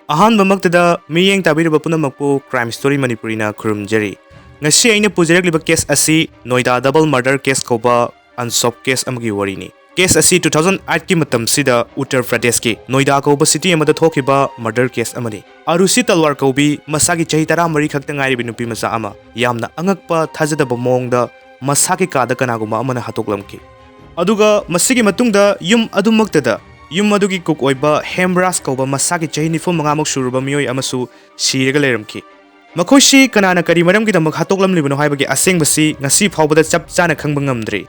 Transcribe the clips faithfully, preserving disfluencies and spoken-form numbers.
ꯑꯍꯥꯟꯕꯃꯛꯇꯗ ꯃꯤꯠꯌꯦꯡ ꯇꯥꯕꯤꯔꯤꯕ ꯄꯨꯝꯅꯃꯛꯄꯨ Crime Story ꯃꯅꯤꯄꯨꯔꯤꯅ ꯈꯨꯔꯨꯝꯖꯔꯤ꯫ ꯉꯁꯤ ꯑꯩꯅ ꯄꯨꯖꯔꯛꯂꯤꯕ case ꯑꯁꯤ Noida double murder case ꯀꯧꯕ unsolved case ꯑꯃꯒꯤ ꯋꯥꯔꯤꯅꯤ꯫ Case ꯑꯁꯤ two thousand eight ꯀꯤ ꯃꯇꯝꯁꯤꯗ ꯎꯠꯇꯔ ꯄ꯭ꯔꯗꯦꯁꯀꯤ ꯅꯣꯏꯗꯥ ꯀꯧꯕ city ꯑꯃꯗ ꯊꯣꯛꯈꯤꯕ murder case ꯑꯃꯅꯤ꯫ ꯑꯔꯨꯁꯤ ꯇꯜꯋꯥꯔ ꯀꯧꯕꯤ ꯃꯁꯥꯒꯤ ꯆꯍꯤ ꯇꯔꯥꯃꯔꯤ ꯈꯛꯇ ꯉꯥꯏꯔꯤꯕ ꯅꯨꯄꯤ ꯃꯆꯥ ꯑꯃ ꯌꯥꯝꯅ ꯑꯉꯛꯄ ꯊꯥꯖꯗꯕ ꯃꯑꯣꯡꯗ ꯃꯁꯥꯒꯤ ꯀꯥꯗ ꯀꯅꯥꯒꯨꯝꯕ ꯑꯃꯅ ꯍꯥꯠꯇꯣꯛꯂꯝꯈꯤ꯫ ꯑꯗꯨꯒ ꯃꯁꯤꯒꯤ ꯃꯇꯨꯡꯗ ꯌꯨꯝ ꯑꯗꯨꯃꯛꯇꯗ ꯌꯨꯝ ꯑꯗꯨꯒꯤ cook ꯑꯣꯏꯕ ꯍꯦꯝꯔꯥꯖ ꯀꯧꯕ ꯃꯁꯥꯒꯤ ꯆꯍꯤ ꯅꯤꯐꯨ ꯃꯉꯥꯃꯨꯛ ꯁꯨꯔꯕ ꯃꯤꯑꯣꯏ ꯑꯃꯁꯨ ꯁꯤꯔꯒ ꯂꯩꯔꯝꯈꯤ꯫ ꯃꯈꯣꯏꯁꯤ ꯀꯅꯥꯅ ꯀꯔꯤ ꯃꯔꯝꯒꯤꯗꯃꯛ ꯍꯥꯠꯇꯣꯛꯂꯝꯂꯤꯕꯅꯣ ꯍꯥꯏꯕꯒꯤ ꯑꯁꯦꯡꯕꯁꯤ ꯉꯁꯤ ꯐꯥꯎꯕꯗ ꯆꯞ ꯆꯥꯅ ꯈꯪꯕ ꯉꯝꯗ꯭ꯔꯤ꯫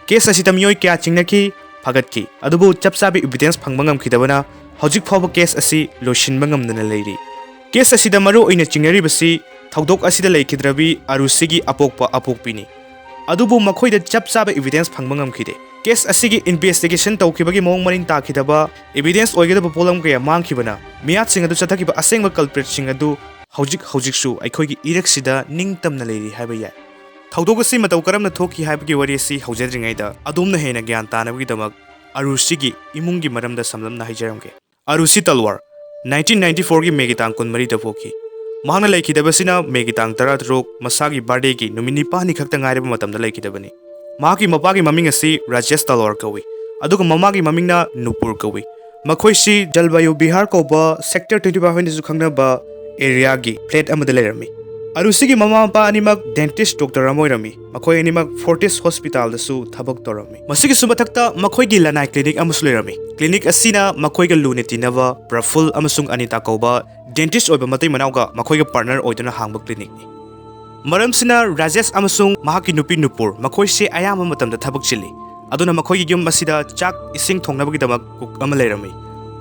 Case ꯑꯁꯤꯗ ꯃꯤꯑꯣꯏ ꯀꯌꯥ ꯆꯤꯡꯅꯈꯤ, ꯐꯥꯒꯠꯈꯤ, ꯑꯗꯨꯕꯨ ꯆꯞ ꯆꯥꯕ evidence ꯐꯪꯕ ꯉꯝꯈꯤꯗꯕꯅ ꯍꯧꯖꯤꯛ ꯐꯥꯎꯕ case ꯑꯁꯤ ꯂꯣꯏꯁꯤꯟꯕ ꯉꯝꯗꯅ ꯂꯩꯔꯤ꯫ Case ꯑꯁꯤꯗ ꯃꯔꯨ ꯑꯣꯏꯅ ꯆꯤꯡꯅꯔꯤꯕꯁꯤ ꯊꯧꯗꯣꯛ ꯑꯁꯤꯗ ꯂꯩꯈꯤꯗ꯭ꯔꯕꯤ ꯑꯔꯨꯁꯤꯒꯤ ꯑꯄꯣꯛꯄ ꯑꯄꯣꯛꯄꯤꯅꯤ꯫ ꯑꯗꯨꯕꯨ ꯃꯈꯣꯏꯗ ꯆꯞ ꯆꯥꯕ evidence ꯐꯪꯕ ꯉꯝꯈꯤꯗꯦ꯫ Case ꯑꯁꯤꯒꯤ investigation ꯇꯧꯈꯤꯕꯒꯤ ꯃꯑꯣꯡ ꯃꯔꯤꯟ ꯇꯥꯈꯤꯗꯕ, evidence ꯑꯣꯏꯒꯗꯕ ꯄꯣꯠꯂꯝ ꯀꯌꯥ ꯃꯥꯡꯈꯤꯕꯅ ꯃꯤꯌꯥꯠꯁꯤꯡ ꯑꯗꯨ ꯆꯠꯊꯈꯤꯕ ꯑꯁꯦꯡꯕ culpritꯁꯤꯡ ꯑꯗꯨ ꯍꯧꯖꯤꯛ ꯍꯧꯖꯤꯛꯁꯨ ꯑꯩꯈꯣꯏꯒꯤ ꯏꯔꯛꯁꯤꯗ ꯅꯤꯡꯇꯝꯅ ꯂꯩꯔꯤ ꯍꯥꯏꯕ ꯌꯥꯏ꯫ ꯊꯧꯗꯣꯛ ꯑꯁꯤ ꯃꯇꯧ ꯀꯔꯝꯅ ꯊꯣꯛꯈꯤ ꯍꯥꯏꯕꯒꯤ ꯋꯥꯔꯤ ꯑꯁꯤ ꯍꯧꯖꯗ꯭ꯔꯤꯉꯩꯗ ꯑꯗꯣꯝꯅ ꯍꯦꯟꯅ ꯒ꯭ꯌꯥꯟ ꯇꯥꯅꯕꯒꯤꯗꯃꯛ ꯑꯔꯨꯁꯤꯒꯤ ꯏꯃꯨꯡꯒꯤ ꯃꯔꯝꯗ ꯁꯝꯂꯞꯅ ꯍꯥꯏꯖꯔꯝꯒꯦ꯫ ꯑꯔꯨꯁꯤ ꯇꯜꯋꯥꯔ nineteen ninety fourꯒꯤ Mayꯒꯤ ꯇꯥꯡ ꯀꯨꯟꯃꯔꯤꯗ ꯄꯣꯛꯈꯤ꯫ ꯃꯍꯥꯛꯅ ꯂꯩꯈꯤꯗꯕꯁꯤꯅ Mayꯒꯤ ꯇꯥꯡ ꯇꯔꯥꯇꯔꯨꯛ, ꯃꯁꯥꯒꯤ birthdayꯒꯤ ꯅꯨꯃꯤꯠ ꯅꯤꯄꯥꯜꯅꯤ ꯈꯛꯇ ꯉꯥꯏꯔꯕ ꯃꯇꯝꯗ ꯂꯩꯈꯤꯗꯕꯅꯤ꯫ ꯃꯍꯥꯛꯀꯤ ꯃꯄꯥꯒꯤ ꯃꯃꯤꯡ ꯑꯁꯤ ꯔꯥꯖꯦꯁ ꯇꯜꯋꯥꯔ ꯀꯧꯏ, ꯑꯗꯨꯒ ꯃꯃꯥꯒꯤ ꯃꯃꯤꯡꯅ ꯅꯨꯄꯨꯔ ꯀꯧꯏ꯫ ꯃꯈꯣꯏꯁꯤ ꯖꯜꯕꯥꯌꯨ ꯕꯤꯍꯥꯔ ꯀꯧꯕ sector twenty five ꯍꯥꯏꯅꯁꯨ ꯈꯪꯅꯕ areaꯒꯤ flat ꯑꯃꯗ ꯂꯩꯔꯝꯃꯤ꯫ ꯑꯔꯨꯁꯤꯒꯤ ꯃꯃꯥ ꯃꯄꯥ ꯑꯅꯤꯃꯛ dentist doctor ꯑꯃ ꯑꯣꯏꯔꯝꯃꯤ꯫ ꯃꯈꯣꯏ ꯑꯅꯤꯃꯛ Fortis Hospitalꯗꯁꯨ ꯊꯕꯛ ꯇꯧꯔꯝꯃꯤ꯫ ꯃꯁꯤꯒꯤꯁꯨ ꯃꯊꯛꯇ ꯃꯈꯣꯏꯒꯤ ꯂꯅꯥꯏ clinic ꯑꯃꯁꯨ ꯂꯩꯔꯝꯃꯤ꯫ Clinic ꯑꯁꯤꯅ ꯃꯈꯣꯏꯒ ꯂꯨꯅ ꯇꯤꯟꯅꯕ ꯄ꯭ꯔꯐꯨꯜ ꯑꯃꯁꯨꯡ ꯑꯅꯤꯇꯥ ꯀꯧꯕ dentist ꯑꯣꯏꯕ ꯃꯇꯩ ꯃꯅꯥꯎꯒ ꯃꯈꯣꯏꯒ partner ꯑꯣꯏꯗꯨꯅ ꯍꯥꯡꯕ clinicꯅꯤ꯫ ꯃꯔꯝꯁꯤꯅ ꯔꯥꯖꯦꯁ ꯑꯃꯁꯨꯡ ꯃꯍꯥꯛꯀꯤ ꯅꯨꯄꯤ ꯅꯨꯄꯨꯔ ꯃꯈꯣꯏꯁꯦ ꯑꯌꯥꯝꯕ ꯃꯇꯝꯗ ꯊꯕꯛ ꯆꯤꯜꯂꯤ꯫ ꯑꯗꯨꯅ ꯃꯈꯣꯏꯒꯤ ꯌꯨꯝ ꯑꯁꯤꯗ ꯆꯥꯛ ꯏꯁꯤꯡ ꯊꯣꯡꯅꯕꯒꯤꯗꯃꯛ cook ꯑꯃ ꯂꯩꯔꯝꯃꯤ꯫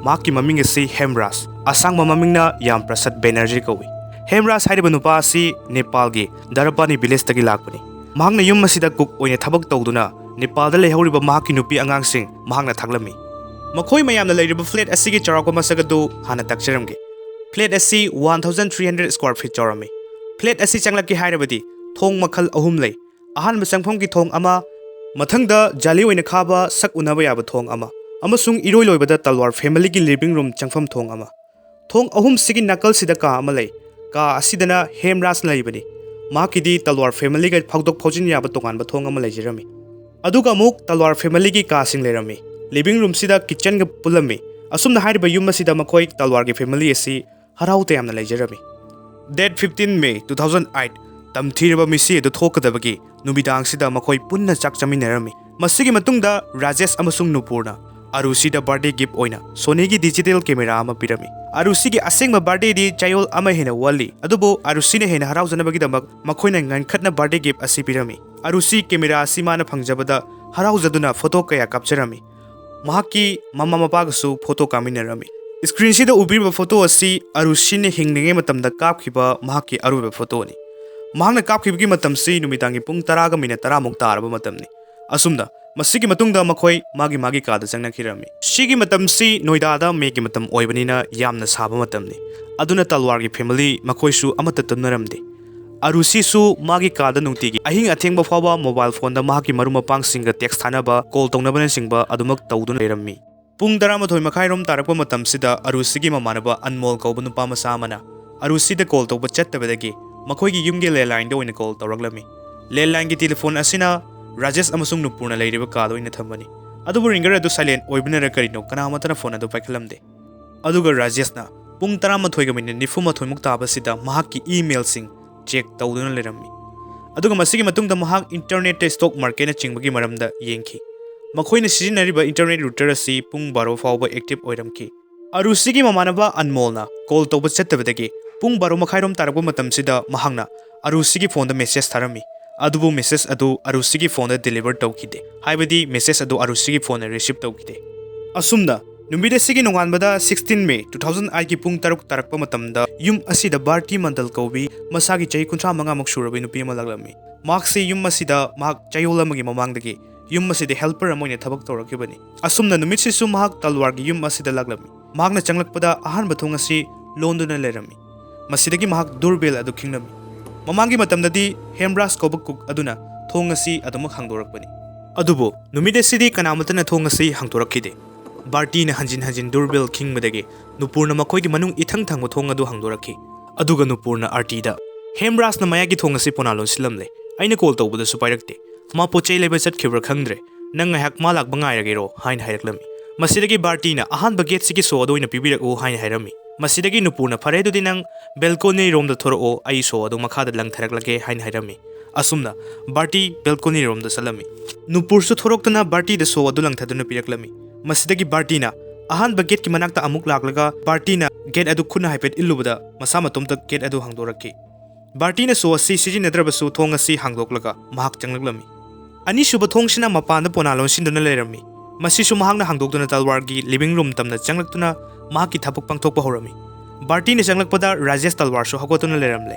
ꯃꯍꯥꯛꯀꯤ ꯃꯃꯤꯡ ꯑꯁꯤ ꯍꯦꯝꯔꯥꯖ, ꯑꯁꯥꯡꯕ ꯃꯃꯤꯡꯅ ꯌꯥꯝ ꯄ꯭ꯔꯁꯥꯗ ꯕꯦꯅꯔꯖꯤ ꯀꯧꯏ꯫ ꯍꯦꯝꯔꯥꯖ ꯍꯥꯏꯔꯤꯕ ꯅꯨꯄꯥ ꯑꯁꯤ ꯅꯦꯄꯥꯜꯒꯤ ꯗꯔꯄꯥꯅꯤ villageꯇꯒꯤ ꯂꯥꯛꯄꯅꯤ꯫ ꯃꯍꯥꯛꯅ ꯌꯨꯝ ꯑꯁꯤꯗ cook ꯑꯣꯏꯅ ꯊꯕꯛ ꯇꯧꯗꯨꯅ ꯅꯦꯄꯥꯜꯗ ꯂꯩꯍꯧꯔꯤꯕ ꯃꯍꯥꯛꯀꯤ ꯅꯨꯄꯤ ꯑꯉꯥꯡꯁꯤꯡ ꯃꯍꯥꯛꯅ ꯊꯥꯛꯂꯝꯃꯤ꯫ ꯃꯈꯣꯏ ꯃꯌꯥꯝꯅ ꯂꯩꯔꯤꯕ flat ꯑꯁꯤꯒꯤ ꯆꯥꯎꯔꯥꯛꯄ ꯃꯁꯛ ꯑꯗꯨ ꯍꯥꯟꯅ ꯇꯥꯛꯆꯔꯝꯒꯦ꯫ Flat ꯑꯁꯤ one thousand three hundred square feet ꯆꯥꯎꯔꯝꯃꯤ꯫ Flat ꯑꯁꯤ ꯆꯪꯂꯛꯀꯦ ꯍꯥꯏꯔꯕꯗꯤ ꯊꯣꯡ ꯃꯈꯜ ꯑꯍꯨꯝ ꯂꯩ꯫ ꯑꯍꯥꯟꯕ ꯆꯪꯐꯝꯒꯤ ꯊꯣꯡ ꯑꯃ, ꯃꯊꯪꯗ ꯖꯥꯂꯤ ꯑꯣꯏꯅ ꯈꯥꯕ ꯁꯛ ꯎꯅꯕ ꯌꯥꯕ ꯊꯣꯡ ꯑꯃ, ꯑꯃꯁꯨꯡ ꯏꯔꯣꯏ ꯂꯣꯏꯕꯗ ꯇꯜꯋꯥꯔ familyꯒꯤ living room ꯆꯪꯐꯝ ꯊꯣꯡ ꯑꯃ꯫ ꯊꯣꯡ ꯑꯍꯨꯝꯁꯤꯒꯤ ꯅꯥꯀꯜꯁꯤꯗ ꯀꯥ ꯑꯃ ꯂꯩ꯫ ꯀꯥ ꯑꯁꯤꯗꯅ ꯍꯦꯝꯔꯥꯖ ꯂꯩꯕꯅꯤ꯫ ꯃꯍꯥꯛꯀꯤꯗꯤ ꯇꯜꯋꯥꯔ ꯐꯦꯃꯤꯂꯤꯒ ꯐꯥꯎꯗꯣꯛ ꯐꯥꯎꯖꯤꯟ ꯌꯥꯕ ꯇꯣꯉꯥꯟꯕ ꯊꯣꯡ ꯑꯃ ꯂꯩꯖꯔꯝꯃꯤ꯫ ꯑꯗꯨꯒ ꯑꯃꯨꯛ ꯇꯜꯋꯥꯔ ꯐꯦꯃꯤꯂꯤꯒꯤ ꯀꯥꯁꯤꯡ ꯂꯩꯔꯝꯃꯤ꯫ ꯂꯤꯚꯤꯡ ꯔꯨꯝꯁꯤꯗ ꯀꯤꯠꯆꯟꯒ ꯄꯨꯜꯂꯝꯃꯤ꯫ ꯑꯁꯨꯝꯅ ꯍꯥꯏꯔꯤꯕ ꯌꯨꯝ ꯑꯁꯤꯗ ꯃꯈꯣꯏ ꯇꯜꯋꯥꯔꯒꯤ ꯐꯦꯃꯤꯂꯤ ꯑꯁꯤ ꯍꯔꯥꯎ ꯇꯌꯥꯝꯅ ꯂꯩꯖꯔꯝꯃꯤ꯫ Date fifteen May two thousand eight, ꯇꯝꯊꯤꯔꯕ ꯃꯤꯁꯤ ꯑꯗꯨ ꯊꯣꯛꯀꯗꯕꯒꯤ ꯅꯨꯃꯤꯗꯥꯡꯁꯤꯗ ꯃꯈꯣꯏ ꯄꯨꯟꯅ ꯆꯥꯛ ꯆꯥꯃꯤꯟꯅꯔꯝꯃꯤ꯫ ꯃꯁꯤꯒꯤ ꯃꯇꯨꯡꯗ ꯔꯥꯖꯦꯁ ꯑꯃꯁꯨꯡ ꯅꯨꯄꯨꯔꯅ ꯑꯔꯨꯁꯤꯗ ꯕꯥꯔꯗꯦ ꯒꯤꯐ ꯑꯣꯏꯅ ꯁꯣꯅꯤꯒꯤ ꯗꯤꯖꯤꯇꯦꯜ ꯀꯦꯃꯦꯔꯥ ꯑꯃ ꯄꯤꯔꯝꯃꯤ꯫ ꯑꯔꯨꯁꯤꯒꯤ ꯑꯁꯦꯡꯕ ꯕꯥꯔꯗꯦꯗꯤ ꯆꯌꯣꯜ ꯑꯃ ꯍꯦꯟꯅ ꯋꯥꯠꯂꯤ, ꯑꯗꯨꯕꯨ ꯑꯔꯨꯁꯤꯅ ꯍꯦꯟꯅ ꯍꯔꯥꯎꯖꯅꯕꯒꯤꯗꯃꯛ ꯃꯈꯣꯏꯅ ꯉꯟꯈꯠꯅ ꯕꯥꯔꯗꯦ ꯒꯤꯐ ꯑꯁꯤ ꯄꯤꯔꯝꯃꯤ꯫ ꯑꯔꯨꯁꯤ ꯀꯦꯃꯦꯔꯥ ꯑꯁꯤ ꯃꯥꯅ ꯐꯪꯖꯕꯗ ꯍꯔꯥꯎꯖꯗꯨꯅ ꯐꯣꯇꯣ ꯀꯌꯥ ꯀꯥꯞꯆꯔꯝꯃꯤ꯫ ꯃꯍꯥꯛꯀꯤ ꯃꯃꯥ ꯃꯄꯥꯒꯁꯨ ꯐꯣꯇꯣ ꯀꯥꯃꯤꯟꯅꯔꯝꯃꯤ꯫ ꯁ꯭ꯀ꯭ꯔꯤꯟꯁꯤꯗ ꯎꯕꯤꯔꯤꯕ ꯐꯣꯇꯣ ꯑꯁꯤ ꯑꯔꯨꯁꯤꯅ ꯍꯤꯡꯂꯤꯉꯩ ꯃꯇꯝꯗ ꯀꯥꯞꯈꯤꯕ ꯃꯍꯥꯛꯀꯤ ꯑꯔꯣꯏꯕ ꯐꯣꯇꯣꯅꯤ꯫ ꯃꯍꯥꯛꯅ ꯀꯥꯞꯈꯤꯕꯒꯤ ꯃꯇꯝꯁꯤ ꯅꯨꯃꯤꯗꯥꯡꯒꯤ ꯄꯨꯡ ꯇꯔꯥꯒ ꯃꯤꯅꯠ ꯇꯔꯥꯃꯨꯛ ꯇꯥꯔꯕ ꯃꯇꯝꯅꯤ꯫ ꯑꯁꯨꯝꯅ ꯃꯁꯤꯒꯤ ꯃꯇꯨꯡꯗ ꯃꯈꯣꯏ ꯃꯥꯒꯤ ꯃꯥꯒꯤ ꯀꯥꯗ ꯆꯪꯅꯈꯤꯔꯝꯃꯤ꯫ ꯁꯤꯒꯤ ꯃꯇꯝꯁꯤ ꯅꯣꯏꯗꯥꯗ ꯃꯦꯒꯤ ꯃꯇꯝ ꯑꯣꯏꯕꯅꯤꯅ ꯌꯥꯝꯅ ꯁꯥꯕ ꯃꯇꯝꯅꯤ꯫ ꯑꯗꯨꯅ ꯇꯜꯋꯥꯔꯒꯤ ꯐꯦꯃꯤꯂꯤ ꯃꯈꯣꯏꯁꯨ ꯑꯃꯠꯇ ꯇꯨꯝꯅꯔꯝꯗꯦ꯫ ꯑꯔꯨꯁꯤꯁꯨ ꯃꯥꯒꯤ ꯀꯥꯗ ꯅꯨꯡꯇꯤꯒꯤ ꯑꯍꯤꯡ ꯑꯊꯦꯡꯕ ꯐꯥꯎꯕ ꯃꯣꯕꯥꯏꯜ ꯐꯣꯟꯗ ꯃꯍꯥꯛꯀꯤ ꯃꯔꯨꯞ ꯃꯄꯥꯡꯁꯤꯡꯒ ꯇꯦꯛꯁ ꯊꯥꯅꯕ, ꯀꯣꯜ ꯇꯧꯅꯕꯅꯆꯤꯡꯕ ꯑꯗꯨꯃꯛ ꯇꯧꯗꯨꯅ ꯂꯩꯔꯝꯃꯤ꯫ ꯄꯨꯡ ꯇꯔꯥꯃꯥꯊꯣꯏ ꯃꯈꯥꯏꯔꯣꯝ ꯇꯥꯔꯛꯄ ꯃꯇꯝꯁꯤꯗ ꯑꯔꯨꯁꯤꯒꯤ ꯃꯃꯥꯟꯅꯕ ꯑꯟꯃꯣꯜ ꯀꯧꯕ ꯅꯨꯄꯥ ꯃꯆꯥ ꯑꯃꯅ ꯑꯔꯨꯁꯤꯗ ꯀꯣꯜ ꯇꯧꯕ ꯆꯠꯇꯕꯗꯒꯤ ꯃꯈꯣꯏꯒꯤ ꯌꯨꯝꯒꯤ ꯂꯦꯟꯂꯥꯏꯟꯗ ꯑꯣꯏꯅ ꯀꯣꯜ ꯇꯧꯔꯛꯂꯝꯃꯤ꯫ ꯂꯦꯟꯂꯥꯏꯟꯒꯤ ꯇꯦꯂꯤꯐꯣꯟ ꯑꯁꯤꯅ ꯔꯥꯖꯦꯁ ꯑꯃꯁꯨꯡ ꯅꯨꯄꯨꯔꯅ ꯂꯩꯔꯤꯕ ꯀꯥꯗ ꯑꯣꯏꯅ ꯊꯝꯕꯅꯤ꯫ ꯑꯗꯨꯕꯨ ꯔꯤꯡꯒꯔ ꯑꯗꯨ ꯁꯥꯏꯂꯦꯟ ꯑꯣꯏꯕꯅꯔ ꯀꯔꯤꯅꯣ ꯀꯅꯥꯃꯠꯇꯅ ꯐꯣꯟ ꯑꯗꯨ ꯄꯥꯏꯈꯠꯂꯝꯗꯦ꯫ ꯑꯗꯨꯒ ꯔꯥꯖꯦꯁꯅ ꯄꯨꯡ ꯇꯔꯥꯃꯥꯊꯣꯏꯒ ꯃꯤꯅꯤꯠ ꯅꯤꯐꯨ ꯃꯥꯊꯣꯏꯃꯨꯛ ꯇꯥꯕꯁꯤꯗ ꯃꯍꯥꯛꯀꯤ ꯏꯃꯦꯜꯁꯤꯡ ꯆꯦꯛ ꯇꯧꯗꯨꯅ ꯂꯩꯔꯝꯃꯤ꯫ ꯑꯗꯨꯒ ꯃꯁꯤꯒꯤ ꯃꯇꯨꯡꯗ ꯃꯍꯥꯛ ꯏꯟꯇꯔꯅꯦꯠꯇ ꯁ꯭ꯇꯣꯛ ꯃꯥꯔꯀꯦꯠꯅꯆꯤꯡꯕꯒꯤ ꯃꯔꯝꯗ ꯌꯦꯡꯈꯤ꯫ ꯃꯈꯣꯏꯅ ꯁꯤꯖꯤꯟꯅꯔꯤꯕ ꯏꯟꯇꯔꯅꯦꯠ ꯔꯨꯇꯔ ꯑꯁꯤ ꯄꯨꯡ ꯕꯥꯔꯣ ꯐꯥꯎꯕ ꯑꯦꯛꯇꯤꯚ ꯑꯣꯏꯔꯝꯈꯤ꯫ ꯑꯔꯨꯁꯤꯒꯤ ꯃꯃꯥꯟꯅꯕ ꯑꯟꯃꯣꯜꯅ ꯀꯣꯜ ꯇꯧꯕ ꯆꯠꯇꯕꯗꯒꯤ ꯄꯨꯡ ꯕꯥꯔꯣ ꯃꯈꯥꯏꯔꯣꯝ ꯇꯥꯔꯛꯄ ꯃꯇꯝꯁꯤꯗ ꯃꯍꯥꯛꯅ ꯑꯔꯨꯁꯤꯒꯤ ꯐꯣꯟꯗ ꯃꯦꯁꯦꯖ ꯊꯥꯔꯝꯃꯤ꯫ ꯑꯗꯨꯕꯨ ꯃꯦꯁꯦꯖ ꯑꯗꯨ ꯑꯔꯨꯁꯤꯒꯤ ꯐꯣꯟꯗ ꯗꯤꯂꯤꯚꯔ ꯇꯧꯈꯤꯗꯦ, ꯍꯥꯏꯕꯗꯤ ꯃꯦꯁꯦꯖ ꯑꯗꯨ ꯑꯔꯨꯁꯤꯒꯤ ꯐꯣꯟꯅ ꯔꯤꯁꯤꯚ ꯇꯧꯈꯤꯗꯦ꯫ ꯑꯁꯨꯝꯅ ꯅꯨꯃꯤꯠ ꯑꯁꯤꯒꯤ ꯅꯣꯡꯉꯥꯟꯕꯗ sixteen May two thousand eight ꯀꯤ ꯄꯨꯡ ꯇꯔꯨꯛ ꯇꯥꯔꯛꯄ ꯃꯇꯝꯗ ꯌꯨꯝ ꯑꯁꯤꯗ ꯕꯥꯔꯇꯤ ꯃꯟꯗꯜ ꯀꯧꯕꯤ ꯃꯁꯥꯒꯤ ꯆꯍꯤ ꯀꯨꯟꯊ꯭ꯔꯥ ꯃꯉꯥꯃꯨꯛ ꯁꯨꯔꯕꯤ ꯅꯨꯄꯤ ꯑꯃ ꯂꯥꯛꯂꯝꯃꯤ꯫ ꯃꯍꯥꯛꯁꯤ ꯌꯨꯝ ꯑꯁꯤꯗ ꯃꯍꯥꯛ ꯆꯌꯣꯜ ꯑꯃꯒꯤ ꯃꯃꯥꯡꯗꯒꯤ ꯌꯨꯝ ꯑꯁꯤꯗ ꯍꯦꯜꯄꯔ ꯑꯃ ꯑꯣꯏꯅ ꯊꯕꯛ ꯇꯧꯔꯛꯈꯤꯕꯅꯤ꯫ ꯑꯁꯨꯝꯅ ꯅꯨꯃꯤꯠꯁꯤꯁꯨ ꯃꯍꯥꯛ ꯇꯜꯋꯥꯔꯒꯤ ꯌꯨꯝ ꯑꯁꯤꯗ ꯂꯥꯛꯂꯝꯃꯤ꯫ ꯃꯍꯥꯛꯅ ꯆꯪꯂꯛꯄꯗ ꯑꯍꯥꯟꯕ ꯊꯣꯡ ꯑꯁꯤ ꯂꯣꯟꯗꯨꯅ ꯂꯩꯔꯝꯃꯤ꯫ ꯃꯁꯤꯗꯒꯤ ꯃꯍꯥꯛ ꯗꯨꯔꯕꯦꯜ ꯑꯗꯨ ꯈꯤꯡꯂꯝꯃꯤ꯫ ꯃꯃꯥꯡꯒꯤ ꯃꯇꯝꯗꯗꯤ ꯍꯦꯝꯔꯥꯖ ꯀꯧꯕ ꯀꯨꯛ ꯑꯗꯨꯅ ꯊꯣꯡ ꯑꯁꯤ ꯑꯗꯨꯃꯛ ꯍꯥꯡꯗꯣꯔꯛꯄꯅꯤ꯫ ꯑꯗꯨꯕꯨ ꯅꯨꯃꯤꯠ ꯑꯁꯤꯗꯤ ꯀꯅꯥꯃꯠꯇꯅ ꯊꯣꯡ ꯑꯁꯤ ꯍꯥꯡꯗꯣꯔꯛꯈꯤꯗꯦ꯫ ꯕꯥꯔꯇꯤꯅ ꯍꯟꯖꯤꯟ ꯍꯟꯖꯤꯟ doorbell ꯈꯤꯡꯕꯗꯒꯤ ꯅꯨꯄꯨꯔꯅ ꯃꯈꯣꯏꯒꯤ ꯃꯅꯨꯡ ꯏꯊꯪ ꯊꯪꯕ ꯊꯣꯡ ꯑꯗꯨ ꯍꯥꯡꯗꯣꯔꯛꯈꯤ꯫ ꯑꯗꯨꯒ ꯅꯨꯄꯨꯔꯅ ꯑꯥꯔꯇꯤꯗ, "ꯍꯦꯝꯔꯥꯖꯅ ꯃꯌꯥꯏꯒꯤ ꯊꯣꯡ ꯑꯁꯤ ꯄꯣꯅꯥ ꯂꯣꯟꯁꯤꯜꯂꯝꯂꯦ꯫ ꯑꯩꯅ call ꯇꯧꯕꯗꯁꯨ ꯄꯥꯏꯔꯛꯇꯦ꯫ ꯃꯥ ꯄꯣꯠ ꯆꯩ ꯂꯩꯕ ꯆꯠꯈꯤꯕ꯭ꯔꯥ ꯈꯪꯗ꯭ꯔꯦ꯫ ꯅꯪ ꯉꯥꯏꯍꯥꯛ ꯃꯥ ꯂꯥꯛꯄ ꯉꯥꯏꯔꯒꯦꯔꯣ?" ꯍꯥꯏꯅ ꯍꯥꯏꯔꯛꯂꯝꯃꯤ꯫ ꯃꯁꯤꯗꯒꯤ ꯕꯥꯔꯇꯤꯅ, "ꯑꯍꯥꯟꯕ gateꯁꯤꯒꯤ show ꯑꯗꯨ ꯑꯣꯏꯅ ꯄꯤꯕꯤꯔꯛꯎ" ꯍꯥꯏꯅ ꯍꯥꯏꯔꯝꯃꯤ꯫ ꯃꯁꯤꯗꯒꯤ ꯅꯨꯄꯨꯔꯅ, "ꯐꯔꯦ, ꯑꯗꯨꯗꯤ ꯅꯪ balcony ꯔꯣꯝꯗ ꯊꯣꯔꯛꯑꯣ, ꯑꯩ show ꯑꯗꯨ ꯃꯈꯥꯗ ꯂꯪꯊꯔꯛꯂꯒꯦ" ꯍꯥꯏꯅ ꯍꯥꯏꯔꯝꯃꯤ꯫ ꯑꯁꯨꯝꯅ ꯕꯥꯔꯇꯤ balcony ꯔꯣꯝꯗ ꯆꯠꯂꯝꯃꯤ꯫ ꯅꯨꯄꯨꯔꯁꯨ ꯊꯣꯔꯛꯇꯨꯅ ꯕꯥꯔꯇꯤꯗ show ꯑꯗꯨ ꯂꯪꯊꯗꯨꯅ ꯄꯤꯔꯛꯂꯝꯃꯤ꯫ ꯃꯁꯤꯗꯒꯤ ꯕꯥꯔꯇꯤꯅ ꯑꯍꯥꯟꯕ gateꯀꯤ ꯃꯅꯥꯛꯇ ꯑꯃꯨꯛ ꯂꯥꯛꯂꯒ ꯕꯥꯔꯇꯤꯅ gate ꯑꯗꯨ ꯈꯨꯠꯅ ꯍꯥꯏꯐꯦꯠ ꯏꯜꯂꯨꯕꯗ ꯃꯁꯥ ꯃꯇꯣꯝꯇ gate ꯑꯗꯨ ꯍꯥꯡꯗꯣꯔꯛꯈꯤ꯫ ꯕꯥꯔꯇꯤꯅ show ꯑꯁꯤ ꯁꯤꯖꯤꯟꯅꯗ꯭ꯔꯕꯁꯨ ꯊꯣꯡ ꯑꯁꯤ ꯍꯥꯡꯗꯣꯛꯂꯒ ꯃꯍꯥꯛ ꯆꯪꯂꯛꯂꯝꯃꯤ꯫ ꯑꯅꯤꯁꯨꯕ ꯊꯣꯡꯁꯤꯅ ꯃꯄꯥꯟꯗ ꯄꯣꯅꯥ ꯂꯣꯟꯁꯤꯟꯗꯨꯅ ꯂꯩꯔꯝꯃꯤ꯫ ꯃꯁꯤꯁꯨ ꯃꯍꯥꯛꯅ ꯍꯥꯡꯗꯣꯛꯇꯨꯅ ꯇꯜꯋꯥꯔꯒꯤ living room ꯇꯝꯅ ꯆꯪꯂꯛꯇꯨꯅ ꯃꯍꯥꯛꯀꯤ ꯊꯕꯛ ꯄꯥꯡꯊꯣꯛꯄ ꯍꯧꯔꯝꯃꯤ꯫ ꯕꯥꯔꯇꯤꯅ ꯆꯪꯂꯛꯄꯗ ꯔꯥꯖꯦꯁ ꯇꯜꯋꯥꯔꯁꯨ ꯍꯧꯒꯠꯇꯨꯅ ꯂꯩꯔꯝꯂꯦ꯫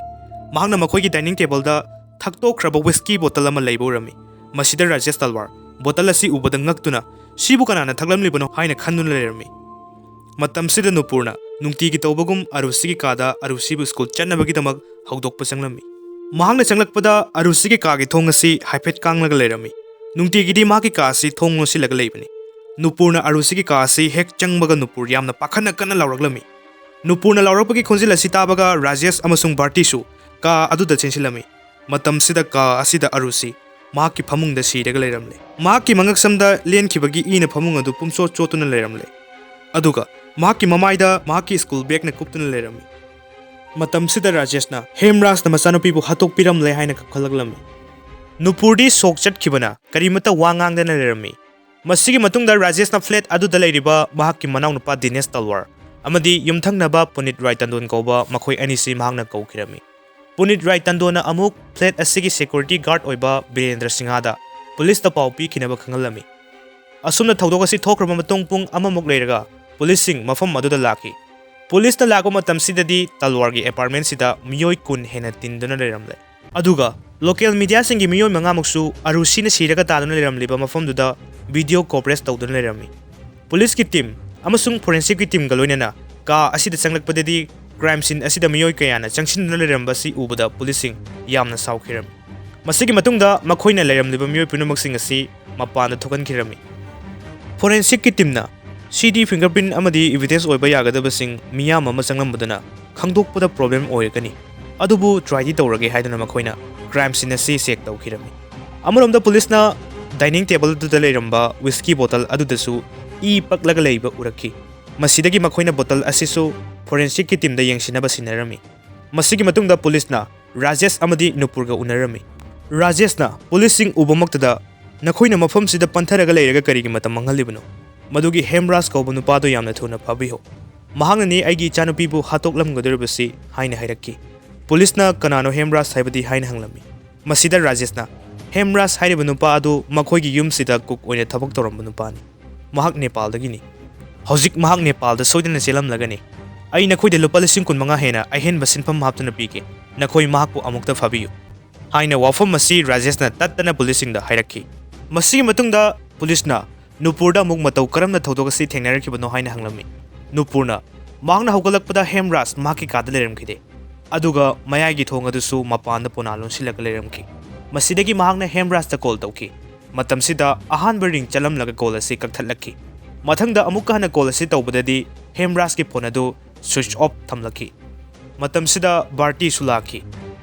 ꯃꯍꯥꯛꯅ ꯃꯈꯣꯏꯒꯤ dining tableꯗ ꯊꯛꯇꯣꯛꯈ꯭ꯔꯕ whisky bottle ꯑꯃ ꯂꯩꯕ ꯎꯔꯝꯃꯤ꯫ ꯃꯁꯤꯗ ꯔꯥꯖꯦꯁ ꯇꯜꯋꯥꯔ bottle ꯑꯁꯤ ꯎꯕꯗ ꯉꯛꯇꯨꯅ, "ꯁꯤꯕꯨ ꯀꯅꯥꯅ ꯊꯛꯂꯝꯂꯤꯕꯅꯣ?" ꯍꯥꯏꯅ ꯈꯟꯗꯨꯅ ꯂꯩꯔꯝꯃꯤ꯫ ꯃꯇꯝꯁꯤꯗ ꯅꯨꯄꯨꯔꯅ ꯅꯨꯡꯇꯤꯒꯤ ꯇꯧꯕꯒꯨꯝ ꯑꯔꯨꯁꯤꯒꯤ ꯀꯥꯗ ꯑꯔꯨꯁꯤꯕꯨ school ꯆꯠꯅꯕꯒꯤꯗꯃꯛ ꯍꯧꯗꯣꯛꯄ ꯆꯪꯂꯝꯃꯤ꯫ ꯃꯍꯥꯛꯅ ꯆꯪꯂꯛꯄꯗ ꯑꯔꯨꯁꯤꯒꯤ ꯀꯥꯒꯤ ꯊꯣꯡ ꯑꯁꯤ ꯍꯥꯏꯐꯦꯠ ꯀꯥꯡꯂꯒ ꯂꯩꯔꯝꯃꯤ꯫ ꯅꯨꯡꯇꯤꯒꯤꯗꯤ ꯃꯍꯥꯛꯀꯤ ꯀꯥ ꯑꯁꯤ ꯊꯣꯡ ꯂꯣꯟꯁꯤꯜꯂꯒ ꯂꯩꯕꯅꯤ꯫ ꯅꯨꯄꯨꯔꯅ ꯑꯔꯨꯁꯤꯒꯤ ꯀꯥ ꯑꯁꯤ ꯍꯦꯛ ꯆꯪꯕꯒ ꯅꯨꯄꯨꯔ ꯌꯥꯝꯅ ꯄꯥꯈꯠꯅ ꯀꯟꯅ ꯂꯥꯎꯔꯛꯂꯝꯃꯤ꯫ ꯅꯨꯄꯨꯔꯅ ꯂꯥꯎꯔꯛꯄꯒꯤ ꯈꯣꯟꯖꯦꯜ ꯑꯁꯤ ꯇꯥꯕꯒ ꯔꯥꯖꯦꯁ ꯑꯃꯁꯨꯡ ꯕꯥꯔꯇꯤꯁꯨ ꯀꯥ ꯑꯗꯨꯗ ꯆꯦꯟꯁꯤꯜꯂꯝꯃꯤ꯫ ꯃꯇꯝꯁꯤꯗ ꯀꯥ ꯑꯁꯤꯗ ꯑꯔꯨꯁꯤ ꯃꯍꯥꯛꯀꯤ ꯐꯃꯨꯡꯗ ꯁꯤꯔꯒ ꯂꯩꯔꯝꯂꯦ꯫ ꯃꯍꯥꯛꯀꯤ ꯃꯉꯛꯁꯝꯗ ꯂꯦꯟꯈꯤꯕꯒꯤ ꯏꯅ ꯐꯃꯨꯡ ꯑꯗꯨ ꯄꯨꯝꯆꯣꯠ ꯆꯣꯠꯇꯨꯅ ꯂꯩꯔꯝꯂꯦ꯫ ꯑꯗꯨꯒ ꯃꯍꯥꯛꯀꯤ ꯃꯃꯥꯏꯗ ꯃꯍꯥꯛꯀꯤ school bagꯅ ꯀꯨꯞꯇꯨꯅ ꯂꯩꯔꯝꯃꯤ꯫ ꯃꯇꯝꯁꯤꯗ ꯔꯥꯖꯦꯁꯅ ꯍꯦꯝꯔꯥꯖꯅ ꯃꯆꯥꯅꯨꯄꯤꯕꯨ ꯍꯥꯠꯇꯣꯛꯄꯤꯔꯝꯂꯦ ꯍꯥꯏꯅ ꯀꯞꯈꯠꯂꯛꯂꯝꯃꯤ꯫ ꯅꯨꯄꯨꯔꯗꯤ shock ꯆꯠꯈꯤꯕꯅ ꯀꯔꯤꯃꯠꯇ ꯋꯥ ꯉꯥꯡꯗꯅ ꯂꯩꯔꯝꯃꯤ꯫ ꯃꯁꯤꯒꯤ ꯃꯇꯨꯡꯗ ꯔꯥꯖꯦꯁꯅ flat ꯑꯗꯨꯗ ꯂꯩꯔꯤꯕ ꯃꯍꯥꯛꯀꯤ ꯃꯅꯥꯎꯅꯨꯄꯥ ꯗꯤꯅꯦꯁ ꯇꯜꯋꯥꯔ ꯑꯃꯗꯤ ꯌꯨꯝꯊꯪꯅꯕ ꯄꯨꯅꯤꯠ ꯔꯥꯏ ꯇꯟꯗꯣꯟ ꯀꯧꯕ ꯃꯈꯣꯏ ꯑꯅꯤꯁꯤ ꯃꯍꯥꯛꯅ ꯀꯧꯈꯤꯔꯝꯃꯤ꯫ ꯄꯨꯅꯤꯠ ꯔꯥꯏ ꯇꯟꯗꯣꯟꯅ ꯑꯃꯨꯛ flat ꯑꯁꯤꯒꯤ security guard ꯑꯣꯏꯕ ꯕꯤꯔꯦꯟꯗ꯭ꯔ ꯁꯤꯡꯍꯗ ꯄꯨꯂꯤꯁꯇ ꯄꯥꯎ ꯄꯤꯈꯤꯅꯕ ꯈꯪꯍꯜꯂꯝꯃꯤ꯫ ꯑꯁꯨꯝꯅ ꯊꯧꯗꯣꯛ ꯑꯁꯤ ꯊꯣꯛꯈ꯭ꯔꯕ ꯃꯇꯨꯡ ꯄꯨꯡ ꯑꯃꯃꯨꯛ ꯂꯩꯔꯒ ꯄꯨꯂꯤꯁꯁꯤꯡ ꯃꯐꯝ ꯑꯗꯨꯗ ꯂꯥꯛꯈꯤ꯫ ꯄꯨꯂꯤꯁꯅ ꯂꯥꯛꯄ ꯃꯇꯝꯁꯤꯗꯗꯤ ꯇꯜꯋꯥꯔꯒꯤ apartmentꯁꯤꯗ ꯃꯤꯑꯣꯏ ꯀꯨꯟ ꯍꯦꯟꯅ ꯇꯤꯟꯗꯨꯅ ꯂꯩꯔꯝꯂꯦ꯫ ꯑꯗꯨꯒ local mediaꯁꯤꯡꯒꯤ ꯃꯤꯑꯣꯏ ꯃꯉꯥꯃꯨꯛꯁꯨ ꯑꯔꯨꯁꯤꯅ ꯁꯤꯔꯒ ꯇꯥꯗꯨꯅ ꯂꯩꯔꯝꯂꯤꯕ ꯃꯐꯝꯗꯨꯗ video coverage ꯇꯧꯗꯨꯅ ꯂꯩꯔꯝꯃꯤ꯫ ꯄꯨꯂꯤꯁꯀꯤ team ꯑꯃꯁꯨꯡ forensicꯀꯤ teamꯒ ꯂꯣꯏꯅꯅ ꯀꯥ ꯑꯁꯤꯗ ꯆꯪꯂꯛꯄꯗꯗꯤ crime scene ꯑꯁꯤꯗ ꯃꯤꯑꯣꯏ ꯀꯌꯥꯅ ꯆꯪꯁꯤꯟꯗꯨꯅ ꯂꯩꯔꯝꯕ ꯑꯁꯤ ꯎꯕꯗ ꯄꯨꯂꯤꯁꯁꯤꯡ ꯌꯥꯝꯅ ꯁꯥꯎꯈꯤꯔꯝꯃꯤ꯫ ꯃꯁꯤꯒꯤ ꯃꯇꯨꯡꯗ ꯃꯈꯣꯏꯅ ꯂꯩꯔꯝꯂꯤꯕ ꯃꯤꯑꯣꯏ ꯄꯨꯝꯅꯃꯛꯁꯤꯡ ꯑꯁꯤ ꯃꯄꯥꯟꯗ ꯊꯣꯛꯍꯟꯈꯤꯔꯝꯃꯤ꯫ Forensicꯀꯤ teamꯅ ꯁꯤꯗꯤ ꯐꯤꯡꯒꯔ ꯄ꯭ꯔꯤꯟ ꯑꯃꯗꯤ ꯏꯚꯤꯗꯦꯟꯁ ꯑꯣꯏꯕ ꯌꯥꯒꯗꯕꯁꯤꯡ ꯃꯤꯌꯥꯝ ꯑꯃ ꯆꯪꯂꯝꯕꯗꯨꯅ ꯈꯪꯗꯣꯛꯄꯗ ꯄ꯭ꯔꯣꯕ꯭ꯂꯦꯝ ꯑꯣꯏꯔꯒꯅꯤ꯫ ꯑꯗꯨꯕꯨ ꯇ꯭ꯔꯥꯏꯗꯤ ꯇꯧꯔꯒꯦ ꯍꯥꯏꯗꯨꯅ ꯃꯈꯣꯏꯅ ꯀ꯭ꯔꯥꯏꯝ ꯁꯤꯟ ꯑꯁꯤ ꯆꯦꯛ ꯇꯧꯈꯤꯔꯝꯃꯤ꯫ ꯑꯃꯔꯣꯝꯗ ꯄꯨꯂꯤꯁꯅ ꯗꯥꯏꯅꯤꯡ ꯇꯦꯕꯜ ꯑꯗꯨꯗ ꯂꯩꯔꯝꯕ ꯋꯤꯁꯀꯤ ꯕꯣꯇꯜ ꯑꯗꯨꯗꯁꯨ ꯏ ꯄꯛꯂꯒ ꯂꯩꯕ ꯎꯔꯛꯈꯤ꯫ ꯃꯁꯤꯗꯒꯤ ꯃꯈꯣꯏꯅ ꯕꯣꯇꯜ ꯑꯁꯤꯁꯨ ꯐꯣꯔꯦꯟꯁꯤꯛꯀꯤ ꯇꯤꯝꯗ ꯌꯦꯡꯁꯤꯟꯅꯕ ꯁꯤꯟꯅꯔꯝꯃꯤ꯫ ꯃꯁꯤꯒꯤ ꯃꯇꯨꯡꯗ ꯄꯨꯂꯤꯁꯅ ꯔꯥꯖꯦꯁ ꯑꯃꯗꯤ ꯅꯨꯄꯨꯔꯒ ꯎꯅꯔꯝꯃꯤ꯫ ꯔꯥꯖꯦꯁꯅ ꯄꯨꯂꯤꯁꯁꯤꯡ ꯎꯕꯃꯛꯇꯗ, "ꯅꯈꯣꯏꯅ ꯃꯐꯝꯁꯤꯗ ꯄꯟꯊꯔꯒ ꯂꯩꯔꯒ ꯀꯔꯤꯒꯤ ꯃꯇꯝ ꯃꯥꯡꯍꯜꯂꯤꯕꯅꯣ?" ꯃꯗꯨꯒꯤ ꯍꯦꯝꯔꯥꯖ ꯀꯧꯕ ꯅꯨꯄꯥꯗꯨ ꯌꯥꯝꯅ ꯊꯨꯅ ꯐꯥꯕꯤꯌꯨ꯫ ꯃꯍꯥꯛꯅꯅꯤ ꯑꯩꯒꯤ ꯏꯆꯥꯅꯨꯄꯤꯕꯨ ꯍꯥꯠꯇꯣꯛꯂꯝꯒꯗꯧꯔꯤꯕꯁꯤ ꯍꯥꯏꯅ ꯍꯥꯏꯔꯛꯈꯤ꯫ ꯄꯨꯂꯤꯁꯅ "ꯀꯅꯥꯅꯣ ꯍꯦꯝꯔꯥꯖ ꯍꯥꯏꯕꯗꯤ?" ꯍꯥꯏꯅ ꯍꯪꯂꯝꯃꯤ꯫ ꯃꯁꯤꯗ ꯔꯥꯖꯦꯁꯅ, "ꯍꯦꯝꯔꯥꯖ ꯍꯥꯏꯔꯤꯕ ꯅꯨꯄꯥ ꯑꯗꯨ ꯃꯈꯣꯏꯒꯤ ꯌꯨꯝꯁꯤꯗ ꯀꯨꯛ ꯑꯣꯏꯅ ꯊꯕꯛ ꯇꯧꯔꯝꯕ ꯅꯨꯄꯥꯅꯤ꯫ ꯃꯍꯥꯛ ꯅꯦꯄꯥꯜꯗꯒꯤꯅꯤ꯫ ꯍꯧꯖꯤꯛ ꯃꯍꯥꯛ ꯅꯦꯄꯥꯜꯗ ꯁꯣꯏꯗꯅ ꯆꯦꯜꯂꯝꯂꯒꯅꯤ꯫ ꯑꯩ ꯅꯈꯣꯏꯗ ꯂꯨꯄꯥ ꯂꯤꯁꯤꯡ ꯀꯨꯟ ꯃꯉꯥ ꯍꯦꯟꯅ ꯑꯍꯦꯟꯕ ꯁꯦꯟꯐꯝ ꯍꯥꯞꯇꯨꯅ ꯄꯤꯒꯦ꯫ ꯅꯈꯣꯏ ꯃꯍꯥꯛꯄꯨ ꯑꯃꯨꯛꯇ ꯐꯥꯕꯤꯌꯨ" ꯍꯥꯏꯅ ꯋꯥꯐꯝ ꯑꯁꯤ ꯔꯥꯖꯦꯁꯅ ꯇꯠꯇꯅ ꯄꯨꯂꯤꯁꯁꯤꯡꯗ ꯍꯥꯏꯔꯛꯈꯤ꯫ ꯃꯁꯤꯒꯤ ꯃꯇꯨꯡꯗ ꯄꯨꯂꯤꯁꯅ ꯅꯨꯄꯨꯔꯗ ꯑꯃꯨꯛ ꯃꯇꯧ ꯀꯔꯝꯅ ꯊꯧꯗꯣꯛ ꯑꯁꯤ ꯊꯦꯡꯅꯔꯛꯈꯤꯕꯅꯣ ꯍꯥꯏꯅ ꯍꯪꯂꯝꯃꯤ꯫ ꯅꯨꯄꯨꯔꯅ, "ꯃꯍꯥꯛꯅ ꯍꯧꯒꯠꯂꯛꯄꯗ ꯍꯦꯝꯔꯥꯖ ꯃꯍꯥꯛꯀꯤ ꯀꯥꯗ ꯂꯩꯔꯝꯈꯤꯗꯦ, ꯑꯗꯨꯒ ꯃꯌꯥꯏꯒꯤ ꯊꯣꯡ ꯑꯗꯨꯁꯨ ꯃꯄꯥꯟꯗ ꯄꯣꯅꯥ ꯂꯣꯟꯁꯤꯜꯂꯒ ꯂꯩꯔꯝꯈꯤ꯫ ꯃꯁꯤꯗꯒꯤ ꯃꯍꯥꯛꯅ ꯍꯦꯝꯔꯥꯖꯇ ꯀꯣꯜ ꯇꯧꯈꯤ꯫ ꯃꯇꯝꯁꯤꯗ ꯑꯍꯥꯟꯕ ꯔꯤꯡ ꯆꯠꯂꯝꯂꯒ ꯀꯣꯜ ꯑꯁꯤ ꯀꯛꯊꯠꯂꯛꯈꯤ꯫ ꯃꯊꯪꯗ ꯑꯃꯨꯛꯀ ꯍꯟꯅ ꯀꯣꯜ ꯑꯁꯤ ꯇꯧꯕꯗꯗꯤ ꯍꯦꯝꯔꯥꯖꯀꯤ ꯐꯣꯟ ꯑꯗꯨ ꯁ꯭ꯋꯤꯆ ꯑꯣꯐ ꯊꯝꯂꯛꯈꯤ꯫ ꯃꯇꯝꯁꯤꯗ ꯕꯥꯔꯇꯤꯁꯨ ꯂꯥꯛꯈꯤ꯫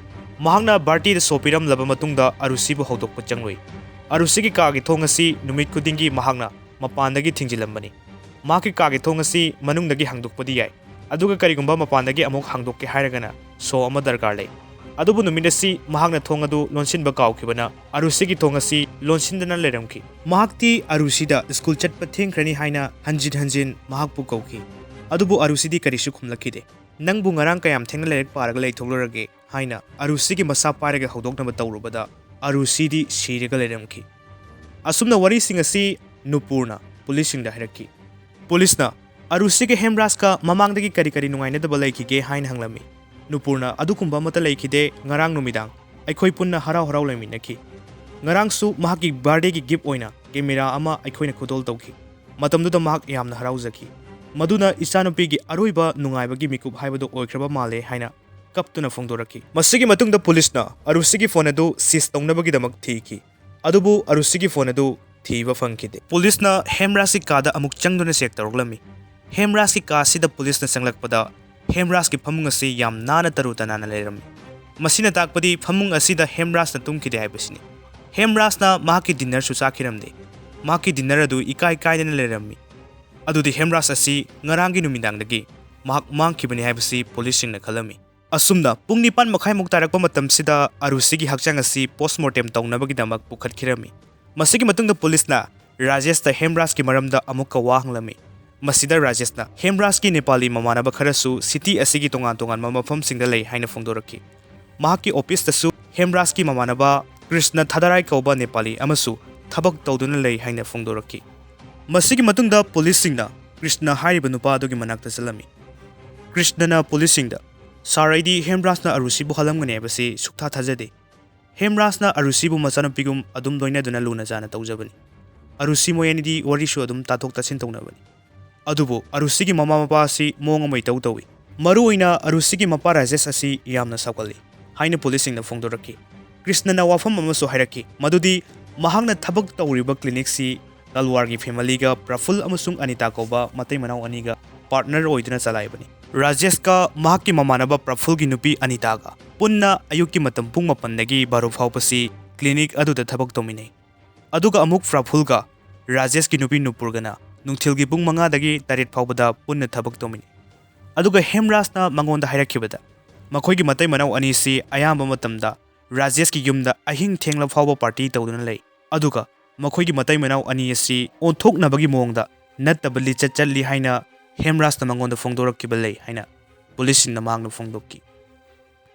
ꯃꯍꯥꯛꯅ ꯕꯥꯔꯇꯤꯗ ꯁꯣ ꯄꯤꯔꯝꯂꯕ ꯃꯇꯨꯡꯗ ꯑꯔꯨꯁꯤꯕꯨ ꯍꯧꯗꯣꯛꯄ ꯆꯪꯂꯨꯏ꯫ ꯑꯔꯨꯁꯤꯒꯤ ꯀꯥꯒꯤ ꯊꯣꯡ ꯑꯁꯤ ꯅꯨꯃꯤꯠ ꯈꯨꯗꯤꯡꯒꯤ ꯃꯍꯥꯛꯅ ꯃꯄꯥꯟꯗꯒꯤ ꯊꯤꯡꯖꯤꯜꯂꯝꯕꯅꯤ꯫ ꯃꯍꯥꯛꯀꯤ ꯀꯥꯒꯤ ꯊꯣꯡ ꯑꯁꯤ ꯃꯅꯨꯡꯗꯒꯤ ꯍꯥꯡꯗꯣꯛꯄꯗꯤ ꯌꯥꯏ, ꯑꯗꯨꯒ ꯀꯔꯤꯒꯨꯝꯕ ꯃꯄꯥꯟꯗꯒꯤ ꯑꯃꯨꯛ ꯍꯥꯡꯗꯣꯛꯀꯦ ꯍꯥꯏꯔꯒꯅ ꯁꯣ ꯑꯃ ꯗꯔꯀꯥꯔ ꯂꯩ꯫ ꯑꯗꯨꯕꯨ ꯅꯨꯃꯤꯠ ꯑꯁꯤ ꯃꯍꯥꯛꯅ ꯊꯣꯡ ꯑꯗꯨ ꯂꯣꯟꯁꯤꯟꯕ ꯀꯥꯎꯈꯤꯕꯅ ꯑꯔꯨꯁꯤꯒꯤ ꯊꯣꯡ ꯑꯁꯤ ꯂꯣꯟꯁꯤꯟꯗꯅ ꯂꯩꯔꯝꯈꯤ꯫ ꯃꯍꯥꯛꯇꯤ ꯑꯔꯨꯁꯤꯗ ꯁ꯭ꯀꯨꯜ ꯆꯠꯄ ꯊꯦꯡꯈ꯭ꯔꯅꯤ ꯍꯥꯏꯅ ꯍꯟꯖꯤꯟ ꯍꯟꯖꯤꯟ ꯃꯍꯥꯛꯄꯨ ꯀꯧꯈꯤ꯫ ꯑꯗꯨꯕꯨ ꯑꯔꯨꯁꯤꯗꯤ ꯀꯔꯤꯁꯨ ꯈꯨꯝꯂꯛꯈꯤꯗꯦ꯫ "ꯅꯪꯕꯨ ꯉꯔꯥꯡ ꯀꯌꯥꯝ ꯊꯦꯡꯅ ꯂꯥꯏꯔꯤꯛ ꯄꯥꯔꯒ ꯂꯩꯊꯣꯛꯂꯨꯔꯒꯦ?" ꯍꯥꯏꯅ ꯑꯔꯨꯁꯤꯒꯤ ꯃꯁꯥ ꯄꯥꯏꯔꯒ ꯍꯧꯗꯣꯛꯅꯕ ꯇꯧꯔꯨꯕꯗ ꯑꯔꯨꯁꯤꯗꯤ ꯁꯤꯔꯒ ꯂꯩꯔꯝꯈꯤ꯫ ꯑꯁꯨꯝꯅ ꯋꯥꯔꯤꯁꯤꯡ ꯑꯁꯤ ꯅꯨꯄꯨꯔꯅ ꯄꯨꯂꯤꯁꯁꯤꯡꯗ ꯍꯥꯏꯔꯛꯈꯤ꯫ ꯄꯨꯂꯤꯁꯅ ꯑꯔꯨꯁꯤꯒ ꯍꯦꯝꯔꯥꯖꯀ ꯃꯃꯥꯡꯗꯒꯤ ꯀꯔꯤ ꯀꯔꯤ ꯅꯨꯡꯉꯥꯏꯅꯗꯕ ꯂꯩꯈꯤꯒꯦ ꯍꯥꯏꯅ ꯍꯪꯂꯝꯃꯤ꯫ ꯅꯨꯄꯨꯔꯅ, "ꯑꯗꯨꯒꯨꯝꯕ ꯑꯃꯠꯇ ꯂꯩꯈꯤꯗꯦ, ꯉꯔꯥꯡ ꯅꯨꯃꯤꯗꯥꯡ ꯑꯩꯈꯣꯏ ꯄꯨꯟꯅ ꯍꯔꯥꯎ ꯍꯔꯥꯎ ꯂꯩꯃꯤꯟꯅꯈꯤ꯫ ꯉꯔꯥꯡꯁꯨ ꯃꯍꯥꯛꯀꯤ ꯕꯥꯔꯗꯦꯒꯤ ꯒꯤꯐ ꯑꯣꯏꯅ ꯀꯦꯃꯦꯔꯥ ꯑꯃ ꯑꯩꯈꯣꯏꯅ ꯈꯨꯗꯣꯜ ꯇꯧꯈꯤ꯫ ꯃꯇꯝꯗꯨꯗ ꯃꯍꯥꯛ ꯌꯥꯝꯅ ꯍꯔꯥꯎꯖꯈꯤ꯫ ꯃꯗꯨꯅ ꯏꯆꯥꯅꯨꯄꯤꯒꯤ ꯑꯔꯣꯏꯕ ꯅꯨꯡꯉꯥꯏꯕꯒꯤ ꯃꯤꯀꯨꯞ ꯍꯥꯏꯕꯗꯨ ꯑꯣꯏꯈ꯭ꯔꯕ ꯃꯥꯜꯂꯦ" ꯍꯥꯏꯅ ꯀꯞꯇꯨꯅ ꯐꯣꯡꯗꯣꯔꯛꯈꯤ꯫ ꯃꯁꯤꯒꯤ ꯃꯇꯨꯡꯗ ꯄꯨꯂꯤꯁꯅ ꯑꯔꯨꯁꯤꯒꯤ ꯐꯣꯟ ꯑꯗꯨ ꯁꯤꯖ ꯇꯧꯅꯕꯒꯤꯗꯃꯛ ꯊꯤꯈꯤ꯫ ꯑꯗꯨꯕꯨ ꯑꯔꯨꯁꯤꯒꯤ ꯐꯣꯟ ꯑꯗꯨ ꯊꯤꯕ ꯐꯪꯈꯤꯗꯦ꯫ ꯄꯨꯂꯤꯁꯅ ꯍꯦꯝꯔꯥꯖꯀꯤ ꯀꯥꯗ ꯑꯃꯨꯛ ꯆꯪꯗꯨꯅ ꯆꯦꯛ ꯇꯧꯔꯛꯂꯝꯃꯤ꯫ ꯍꯦꯝꯔꯥꯖꯀꯤ ꯀꯥ ꯑꯁꯤꯗ ꯄꯨꯂꯤꯁꯅ ꯆꯪꯂꯛꯄꯗ ꯍꯦꯝꯔꯥꯖꯀꯤ ꯐꯃꯨꯡ ꯑꯁꯤ ꯌꯥꯝ ꯅꯥꯟꯅ ꯇꯔꯨ ꯇꯅꯥꯟꯅ ꯂꯩꯔꯝꯃꯤ꯫ ꯃꯁꯤꯅ ꯇꯥꯛꯄꯗꯤ ꯐꯃꯨꯡ ꯑꯁꯤꯗ ꯍꯦꯝꯔꯥꯖꯅ ꯇꯨꯝꯈꯤꯗꯦ ꯍꯥꯏꯕꯁꯤꯅꯤ꯫ ꯍꯦꯝꯔꯥꯖꯅ ꯃꯍꯥꯛꯀꯤ ꯗꯤꯟꯅꯔꯁꯨ ꯆꯥꯈꯤꯔꯝꯗꯦ꯫ ꯃꯍꯥꯛꯀꯤ ꯗꯤꯟꯅꯔ ꯑꯗꯨ ꯏꯀꯥꯏ ꯀꯥꯏꯗꯅ ꯂꯩꯔꯝꯃꯤ꯫ ꯑꯗꯨꯗꯤ ꯍꯦꯝꯔꯥꯖ ꯑꯁꯤ ꯉꯔꯥꯡꯒꯤ ꯅꯨꯃꯤꯗꯥꯡꯗꯒꯤ ꯃꯍꯥꯛ ꯃꯥꯡꯈꯤꯕꯅꯤ ꯍꯥꯏꯕꯁꯤ ꯄꯨꯂꯤꯁꯁꯤꯡꯅ ꯈꯜꯂꯝꯃꯤ꯫ ꯑꯁꯨꯝꯅ ꯄꯨꯡ ꯅꯤꯄꯥꯟ ꯃꯈꯥꯏꯃꯨꯛ ꯇꯥꯔꯛꯄ ꯃꯇꯝꯁꯤꯗ ꯑꯔꯨꯁꯤꯒꯤ ꯍꯛꯆꯥꯡ ꯑꯁꯤ ꯄꯣꯁꯃꯣꯔꯇꯦꯝ ꯇꯧꯅꯕꯒꯤꯗꯃꯛ ꯄꯨꯈꯠꯈꯤꯔꯝꯃꯤ꯫ ꯃꯁꯤꯒꯤ ꯃꯇꯨꯡꯗ ꯄꯨꯂꯤꯁꯅ ꯔꯥꯖꯦꯁꯇ ꯍꯦꯝꯔꯥꯖꯀꯤ ꯃꯔꯝꯗ ꯑꯃꯨꯛꯀ ꯋꯥ ꯍꯪꯂꯝꯃꯤ꯫ ꯃꯁꯤꯗ ꯔꯥꯖꯦꯁꯅ ꯍꯦꯝꯔꯥꯖꯀꯤ ꯅꯦꯄꯥꯂꯤ ꯃꯃꯥꯟꯅꯕ ꯈꯔꯁꯨ ꯁꯤꯇꯤ ꯑꯁꯤꯒꯤ ꯇꯣꯉꯥꯟ ꯇꯣꯉꯥꯟꯕ ꯃꯐꯝꯁꯤꯡꯗ ꯂꯩ ꯍꯥꯏꯅ ꯐꯣꯡꯗꯣꯔꯛꯈꯤ꯫ ꯃꯍꯥꯛꯀꯤ ꯑꯣꯐꯤꯁꯇꯁꯨ ꯍꯦꯝꯔꯥꯖꯀꯤ ꯃꯃꯥꯟꯅꯕ ꯀ꯭ꯔꯤꯁꯅ ꯊꯥꯗꯥꯔꯥꯏ ꯀꯧꯕ ꯅꯦꯄꯥꯂꯤ ꯑꯃꯁꯨ ꯊꯕꯛ ꯇꯧꯗꯨꯅ ꯂꯩ ꯍꯥꯏꯅ ꯐꯣꯡꯗꯣꯔꯛꯈꯤ꯫ ꯃꯁꯤꯒꯤ ꯃꯇꯨꯡꯗ ꯄꯨꯂꯤꯁꯁꯤꯡꯅ ꯀ꯭ꯔꯤꯁꯅ ꯍꯥꯏꯔꯤꯕ ꯅꯨꯄꯥ ꯑꯗꯨꯒꯤ ꯃꯅꯥꯛꯇ ꯆꯠꯂꯝꯃꯤ꯫ ꯀ꯭ꯔꯤꯁꯅꯅ ꯄꯨꯂꯤꯁꯁꯤꯡꯗ, "ꯁꯥꯔ, ꯑꯩꯗꯤ ꯍꯦꯝꯔꯥꯖꯅ ꯑꯔꯨꯁꯤꯕꯨ ꯍꯥꯠꯂꯝꯒꯅꯤ ꯍꯥꯏꯕꯁꯤ ꯁꯨꯛꯊꯥ ꯊꯥꯖꯗꯦ꯫ ꯍꯦꯝꯔꯥꯖꯅ ꯑꯔꯨꯁꯤꯕꯨ ꯃꯆꯥꯅꯨꯄꯤꯒꯨꯝ ꯑꯗꯨꯝ ꯂꯣꯏꯅꯗꯨꯅ ꯂꯨꯅ ꯆꯥꯅ ꯇꯧꯖꯕꯅꯤ꯫ ꯑꯔꯨꯁꯤ ꯃꯣꯏ ꯑꯅꯤꯗꯤ ꯋꯥꯔꯤꯁꯨ ꯑꯗꯨꯝ ꯇꯥꯊꯣꯛ ꯇꯥꯁꯤꯟ ꯇꯧꯅꯕꯅꯤ꯫ ꯑꯗꯨꯕꯨ ꯑꯔꯨꯁꯤꯒꯤ ꯃꯃꯥ ꯃꯄꯥ ꯑꯁꯤ ꯃꯑꯣꯡ ꯑꯃ ꯏꯇꯧ ꯇꯧꯏ꯫ ꯃꯔꯨꯑꯣꯏꯅ ꯑꯔꯨꯁꯤꯒꯤ ꯃꯄꯥ ꯔꯥꯖꯦꯁ ꯑꯁꯤ ꯌꯥꯝꯅ ꯁꯥꯎꯒꯜꯂꯤ" ꯍꯥꯏꯅ ꯄꯨꯂꯤꯁꯁꯤꯡꯅ ꯐꯣꯡꯗꯣꯔꯛꯈꯤ꯫ ꯀ꯭ꯔꯤꯁꯅꯅ ꯋꯥꯐꯝ ꯑꯃꯁꯨ ꯍꯥꯏꯔꯛꯈꯤ, ꯃꯗꯨꯗꯤ ꯃꯍꯥꯛꯅ ꯊꯕꯛ ꯇꯧꯔꯤꯕ ꯀ꯭ꯂꯤꯅꯤꯛꯁꯤ ꯇꯜꯋꯥꯔꯒꯤ ꯐꯦꯃꯤꯂꯤꯒ ꯄ꯭ꯔꯐꯨꯜ ꯑꯃꯁꯨꯡ ꯑꯅꯤꯇꯥ ꯀꯧꯕ ꯃꯇꯩ ꯃꯅꯥꯎ ꯑꯅꯤꯒ ꯄꯥꯔꯠꯅꯔ ꯑꯣꯏꯗꯨꯅ ꯆꯂꯥꯏꯕꯅꯤ꯫ ꯔꯥꯖꯦꯁꯀ ꯃꯍꯥꯛꯀꯤ ꯃꯃꯥꯟꯅꯕ ꯄ꯭ꯔꯐꯨꯜꯒꯤ ꯅꯨꯄꯤ ꯑꯅꯤꯇꯥꯒ ꯄꯨꯟꯅ ꯑꯌꯨꯛꯀꯤ ꯃꯇꯝ ꯄꯨꯡ ꯃꯥꯄꯟꯗꯒꯤ ꯕꯥꯔꯣ ꯐꯥꯎꯕꯁꯤ ꯀ꯭ꯂꯤꯅꯤꯛ ꯑꯗꯨꯗ ꯊꯕꯛ ꯇꯧꯃꯤꯟꯅꯩ꯫ ꯑꯗꯨꯒ ꯑꯃꯨꯛ ꯄ꯭ꯔꯐꯨꯜꯒ ꯔꯥꯖꯦꯁꯀꯤ ꯅꯨꯄꯤ ꯅꯨꯄꯨꯔꯒꯅ ꯅꯨꯡꯊꯤꯜꯒꯤ ꯄꯨꯡ ꯃꯉꯥꯗꯒꯤ ꯇꯔꯦꯠ ꯐꯥꯎꯕꯗ ꯄꯨꯟꯅ ꯊꯕꯛ ꯇꯧꯃꯤꯟꯅꯩ꯫ ꯑꯗꯨꯒ ꯍꯦꯝꯔꯥꯖꯅ ꯃꯉꯣꯟꯗ ꯍꯥꯏꯔꯛꯈꯤꯕꯗ, ꯃꯈꯣꯏꯒꯤ ꯃꯇꯩ ꯃꯅꯥꯎ ꯑꯅꯤꯁꯤ ꯑꯌꯥꯝꯕ ꯃꯇꯝꯗ ꯔꯥꯖꯦꯁꯀꯤ ꯌꯨꯝꯗ ꯑꯍꯤꯡ ꯊꯦꯡꯂ ꯐꯥꯎꯕ ꯄꯥꯔꯇꯤ ꯇꯧꯗꯨꯅ ꯂꯩ꯫ ꯑꯗꯨꯒ ꯃꯈꯣꯏꯒꯤ ꯃꯇꯩ ꯃꯅꯥꯎ ꯑꯅꯤ ꯑꯁꯤ ꯑꯣꯟꯊꯣꯛꯅꯕꯒꯤ ꯃꯑꯣꯡꯗ ꯅꯠꯇꯕ ꯂꯤꯆꯠ ꯆꯠꯂꯤ ꯍꯥꯏꯅ ꯍꯦꯝꯔꯥꯖꯅ ꯃꯉꯣꯟꯗ ꯐꯣꯡꯗꯣꯔꯛꯈꯤꯕ ꯂꯩ ꯍꯥꯏꯅ ꯄꯨꯂꯤꯁꯁꯤꯡꯅ ꯃꯍꯥꯛꯅ ꯐꯣꯡꯗꯣꯛꯈꯤ꯫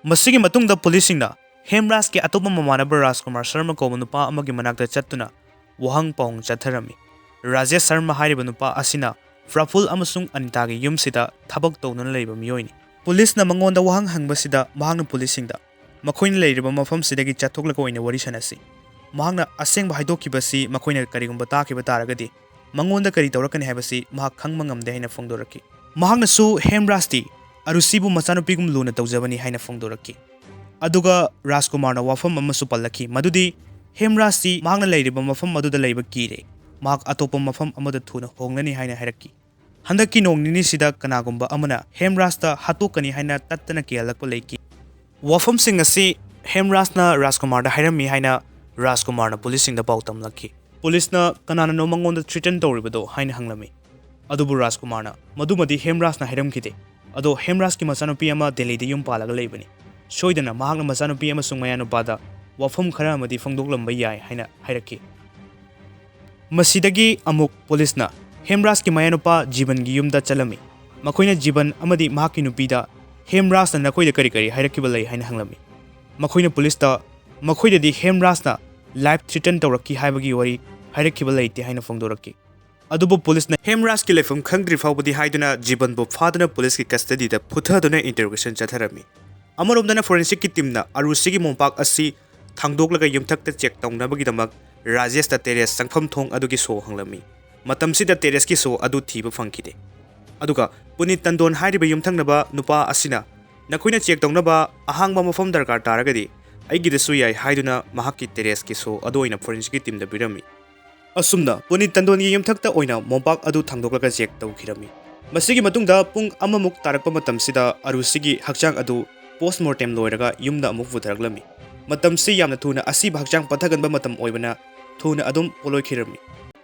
ꯃꯁꯤꯒꯤ ꯃꯇꯨꯡꯗ ꯄꯨꯂꯤꯁꯁꯤꯡꯅ ꯍꯦꯝꯔꯥꯖꯀꯤ ꯑꯇꯣꯞꯄ ꯃꯃꯥꯟꯅꯕ ꯔꯥꯖꯀꯨꯃꯥꯔ ꯁꯔꯃ ꯀꯧꯕ ꯅꯨꯄꯥ ꯑꯃꯒꯤ ꯃꯅꯥꯛꯇ ꯆꯠꯇꯨꯅ ꯋꯥꯍꯪ ꯄꯥꯎꯍꯪ ꯆꯠꯊꯔꯝꯃꯤ꯫ ꯔꯥꯖꯦꯁ ꯁꯔꯃ ꯍꯥꯏꯔꯤꯕ ꯅꯨꯄꯥ ꯑꯁꯤꯅ ꯄ꯭ꯔꯐꯨꯜ ꯑꯃꯁꯨꯡ ꯑꯅꯤꯇꯥꯒꯤ ꯌꯨꯝꯁꯤꯗ ꯊꯕꯛ ꯇꯧꯗꯨꯅ ꯂꯩꯕ ꯃꯤꯑꯣꯏꯅꯤ꯫ ꯄꯨꯂꯤꯁꯅ ꯃꯉꯣꯟꯗ ꯋꯥꯍꯪ ꯍꯪꯕꯁꯤꯗ ꯃꯍꯥꯛꯅ ꯄꯨꯂꯤꯁꯁꯤꯡꯗ ꯃꯈꯣꯏꯅ ꯂꯩꯔꯤꯕ ꯃꯐꯝꯁꯤꯗꯒꯤ ꯆꯠꯊꯣꯛꯂꯒ ꯑꯣꯏꯅ ꯋꯥꯔꯤ ꯁꯥꯟꯅꯁꯤ꯫ ꯃꯍꯥꯛꯅ ꯑꯁꯦꯡꯕ ꯍꯥꯏꯗꯣꯛꯈꯤꯕꯁꯤ ꯃꯈꯣꯏꯅ ꯀꯔꯤꯒꯨꯝꯕ ꯇꯥꯈꯤꯕ ꯇꯥꯔꯒꯗꯤ ꯃꯉꯣꯟꯗ ꯀꯔꯤ ꯇꯧꯔꯛꯀꯅꯤ ꯍꯥꯏꯕꯁꯤ ꯃꯍꯥꯛ ꯈꯪꯕ ꯉꯝꯗꯦ ꯍꯥꯏꯅ ꯐꯣꯡꯗꯣꯔꯛꯈꯤ꯫ ꯃꯍꯥꯛꯅꯁꯨ ꯍꯦꯝꯔꯥꯖꯇꯤ ꯑꯔꯨꯁꯤꯕꯨ ꯃꯆꯥꯅꯨꯄꯤꯒꯨꯝ ꯂꯨꯅ ꯇꯧꯖꯕꯅꯤ ꯍꯥꯏꯅ ꯐꯣꯡꯗꯣꯔꯛꯈꯤ꯫ ꯑꯗꯨꯒ ꯔꯥꯖꯀꯨꯃꯥꯔꯅ ꯋꯥꯐꯝ ꯑꯃꯁꯨ ꯄꯜꯂꯛꯈꯤ, ꯃꯗꯨꯗꯤ ꯍꯦꯝꯔꯥꯖꯁꯤ ꯃꯍꯥꯛꯅ ꯂꯩꯔꯤꯕ ꯃꯐꯝ ꯑꯗꯨꯗ ꯂꯩꯕ ꯀꯤꯔꯦ꯫ ꯃꯍꯥꯛ ꯑꯇꯣꯞꯄ ꯃꯐꯝ ꯑꯃꯗ ꯊꯨꯅ ꯍꯣꯡꯂꯅꯤ ꯍꯥꯏꯅ ꯍꯥꯏꯔꯛꯈꯤ꯫ ꯍꯟꯗꯛꯀꯤ ꯅꯣꯡ ꯅꯤꯅꯤꯁꯤꯗ ꯀꯅꯥꯒꯨꯝꯕ ꯑꯃꯅ ꯍꯦꯝꯔꯥꯖꯇ ꯍꯥꯠꯇꯣꯛꯀꯅꯤ ꯍꯥꯏꯅ ꯇꯠꯇꯅ ꯀꯤꯍꯜꯂꯛꯄ ꯂꯩꯈꯤ꯫ ꯋꯥꯐꯝꯁꯤꯡ ꯑꯁꯤ ꯍꯦꯝꯔꯥꯖꯅ ꯔꯥꯖꯀꯨꯃꯥꯔꯗ ꯍꯥꯏꯔꯝꯃꯤ ꯍꯥꯏꯅ ꯔꯥꯖꯀꯨꯃꯥꯔꯅ ꯄꯨꯂꯤꯁꯁꯤꯡꯗ ꯄꯥꯎ ꯇꯝꯂꯛꯈꯤ꯫ ꯄꯨꯂꯤꯁꯅ ꯀꯅꯥꯅꯅꯣ ꯃꯉꯣꯟꯗ ꯊ꯭ꯔꯤꯇꯟ ꯇꯧꯔꯤꯕꯗꯣ ꯍꯥꯏꯅ ꯍꯪꯂꯝꯃꯤ꯫ ꯑꯗꯨꯕꯨ ꯔꯥꯖꯀꯨꯃꯥꯔꯅ ꯃꯗꯨꯃꯗꯤ ꯍꯦꯝꯔꯥꯖꯅ ꯍꯥꯏꯔꯝꯈꯤꯗꯦ꯫ ꯑꯗꯣ ꯍꯦꯝꯔꯥꯖꯀꯤ ꯃꯆꯥꯅꯨꯄꯤ ꯑꯃ ꯗꯦꯜꯂꯤꯗ ꯌꯨꯝ ꯄꯥꯜꯂꯒ ꯂꯩꯕꯅꯤ꯫ ꯁꯣꯏꯗꯅ ꯃꯍꯥꯛꯅ ꯃꯆꯥꯅꯨꯄꯤ ꯑꯃꯁꯨꯡ ꯃꯌꯥꯅꯨꯄꯥꯗ ꯋꯥꯐꯝ ꯈꯔ ꯑꯃꯗꯤ ꯐꯣꯡꯗꯣꯛꯂꯝꯕ ꯌꯥꯏ ꯍꯥꯏꯅ ꯍꯥꯏꯔꯛꯈꯤ꯫ ꯃꯁꯤꯗꯒꯤ ꯑꯃꯨꯛ ꯄꯨꯂꯤꯁꯅ ꯍꯦꯝꯔꯥꯖꯀꯤ ꯃꯌꯥꯅꯨꯄꯥ ꯖꯤꯕꯟꯒꯤ ꯌꯨꯝꯗ ꯆꯠꯂꯝꯃꯤ꯫ ꯃꯈꯣꯏꯅ ꯖꯤꯕꯟ ꯑꯃꯗꯤ ꯃꯍꯥꯛꯀꯤ ꯅꯨꯄꯤꯗ ꯍꯦꯝꯔꯥꯖꯅ ꯅꯈꯣꯏꯗ ꯀꯔꯤ ꯀꯔꯤ ꯍꯥꯏꯔꯛꯈꯤꯕ ꯂꯩ ꯍꯥꯏꯅ ꯍꯪꯂꯝꯃꯤ꯫ ꯃꯈꯣꯏꯅ ꯄꯨꯂꯤꯁꯇ ꯃꯈꯣꯏꯗꯗꯤ ꯍꯦꯝꯔꯥꯖꯅ ꯂꯥꯏꯐ ꯊ꯭ꯔꯤꯇꯟ ꯇꯧꯔꯛꯈꯤ ꯍꯥꯏꯕꯒꯤ ꯋꯥꯔꯤ ꯍꯥꯏꯔꯛꯈꯤꯕ ꯂꯩꯇꯦ ꯍꯥꯏꯅ ꯐꯣꯡꯗꯣꯔꯛꯈꯤ꯫ ꯑꯗꯨꯕꯨ ꯄꯨꯂꯤꯁꯅ ꯍꯦꯝꯔꯥꯖꯀꯤ ꯂꯩꯐꯝ ꯈꯪꯗ꯭ꯔꯤ ꯐꯥꯎꯕꯗꯤ ꯍꯥꯏꯗꯨꯅ ꯖꯤꯕꯟꯕꯨ ꯐꯥꯗꯨꯅ ꯄꯨꯂꯤꯁꯀꯤ ꯀꯁꯇꯗꯤꯗ ꯐꯨꯊꯗꯨꯅ ꯏꯟꯇꯔꯣꯒꯦꯁꯟ ꯆꯠꯊꯔꯝꯃꯤ꯫ ꯑꯃꯔꯣꯝꯗꯅ ꯐꯣꯔꯦꯟꯁꯤꯛꯀꯤ ꯇꯤꯝꯅ ꯑꯔꯨꯁꯤꯒꯤ ꯃꯣꯝꯄꯥꯛ ꯑꯁꯤ ꯊꯥꯡꯗꯣꯛꯂꯒ ꯌꯨꯝꯊꯛꯇ ꯆꯦꯛ ꯇꯧꯅꯕꯒꯤꯗꯃꯛ ꯔꯥꯖꯦꯁꯇ ꯇꯦꯔꯦꯁ ꯆꯪꯐꯝ ꯊꯣꯡ ꯑꯗꯨꯒꯤ ꯁꯣ ꯍꯪꯂꯝꯃꯤ꯫ ꯃꯇꯝꯁꯤꯗ ꯇꯦꯔꯦꯁꯀꯤ ꯁꯣ ꯑꯗꯨ ꯊꯤꯕ ꯐꯪꯈꯤꯗꯦ꯫ ꯑꯗꯨꯒ ꯄꯨꯅꯤꯠ ꯇꯟꯗꯣꯟ ꯍꯥꯏꯔꯤꯕ ꯌꯨꯝꯊꯪꯅꯕ ꯅꯨꯄꯥ ꯑꯁꯤꯅ ꯅꯈꯣꯏꯅ ꯆꯦꯛ ꯇꯧꯅꯕ ꯑꯍꯥꯡꯕ ꯃꯐꯝ ꯗꯔꯀꯥꯔ ꯇꯥꯔꯒꯗꯤ ꯑꯩꯒꯤꯗꯁꯨ ꯌꯥꯏ ꯍꯥꯏꯗꯨꯅ ꯃꯍꯥꯛꯀꯤ ꯇꯦꯔꯦꯁꯀꯤ ꯁꯣ ꯑꯗꯨ ꯑꯣꯏꯅ ꯐꯣꯔꯦꯟꯁꯤꯛꯀꯤ ꯇꯤꯝꯗ ꯄꯤꯔꯝꯃꯤ꯫ ꯑꯁꯨꯝꯅ ꯄꯨꯅꯤꯠ ꯇꯟꯗꯣꯟꯒꯤ ꯌꯨꯝꯊꯛꯇ ꯑꯣꯏꯅ ꯃꯣꯝꯄꯥꯛ ꯑꯗꯨ ꯊꯥꯡꯗꯣꯛꯂꯒ ꯆꯦꯛ ꯇꯧꯈꯤꯔꯝꯃꯤ꯫ ꯃꯁꯤꯒꯤ ꯃꯇꯨꯡꯗ ꯄꯨꯡ ꯑꯃꯃꯨꯛ ꯇꯥꯔꯛꯄ ꯃꯇꯝꯁꯤꯗ ꯑꯔꯨꯁꯤꯒꯤ ꯍꯛꯆꯥꯡ ꯑꯗꯨ ꯄꯣꯁꯃꯣꯔꯇꯦꯝ ꯂꯣꯏꯔꯒ ꯌꯨꯝꯗ ꯑꯃꯨꯛ ꯄꯨꯊꯔꯛꯂꯝꯃꯤ꯫ ꯃꯇꯝꯁꯤ ꯌꯥꯝꯅ ꯊꯨꯅ ꯑꯁꯤꯕ ꯍꯛꯆꯥꯡ ꯄꯠꯊꯒꯟꯕ ꯃꯇꯝ ꯑꯣꯏꯕꯅ ꯊꯨꯅ ꯑꯗꯨꯝ ꯄꯣꯠꯂꯣꯏꯈꯤꯔꯝꯃꯤ꯫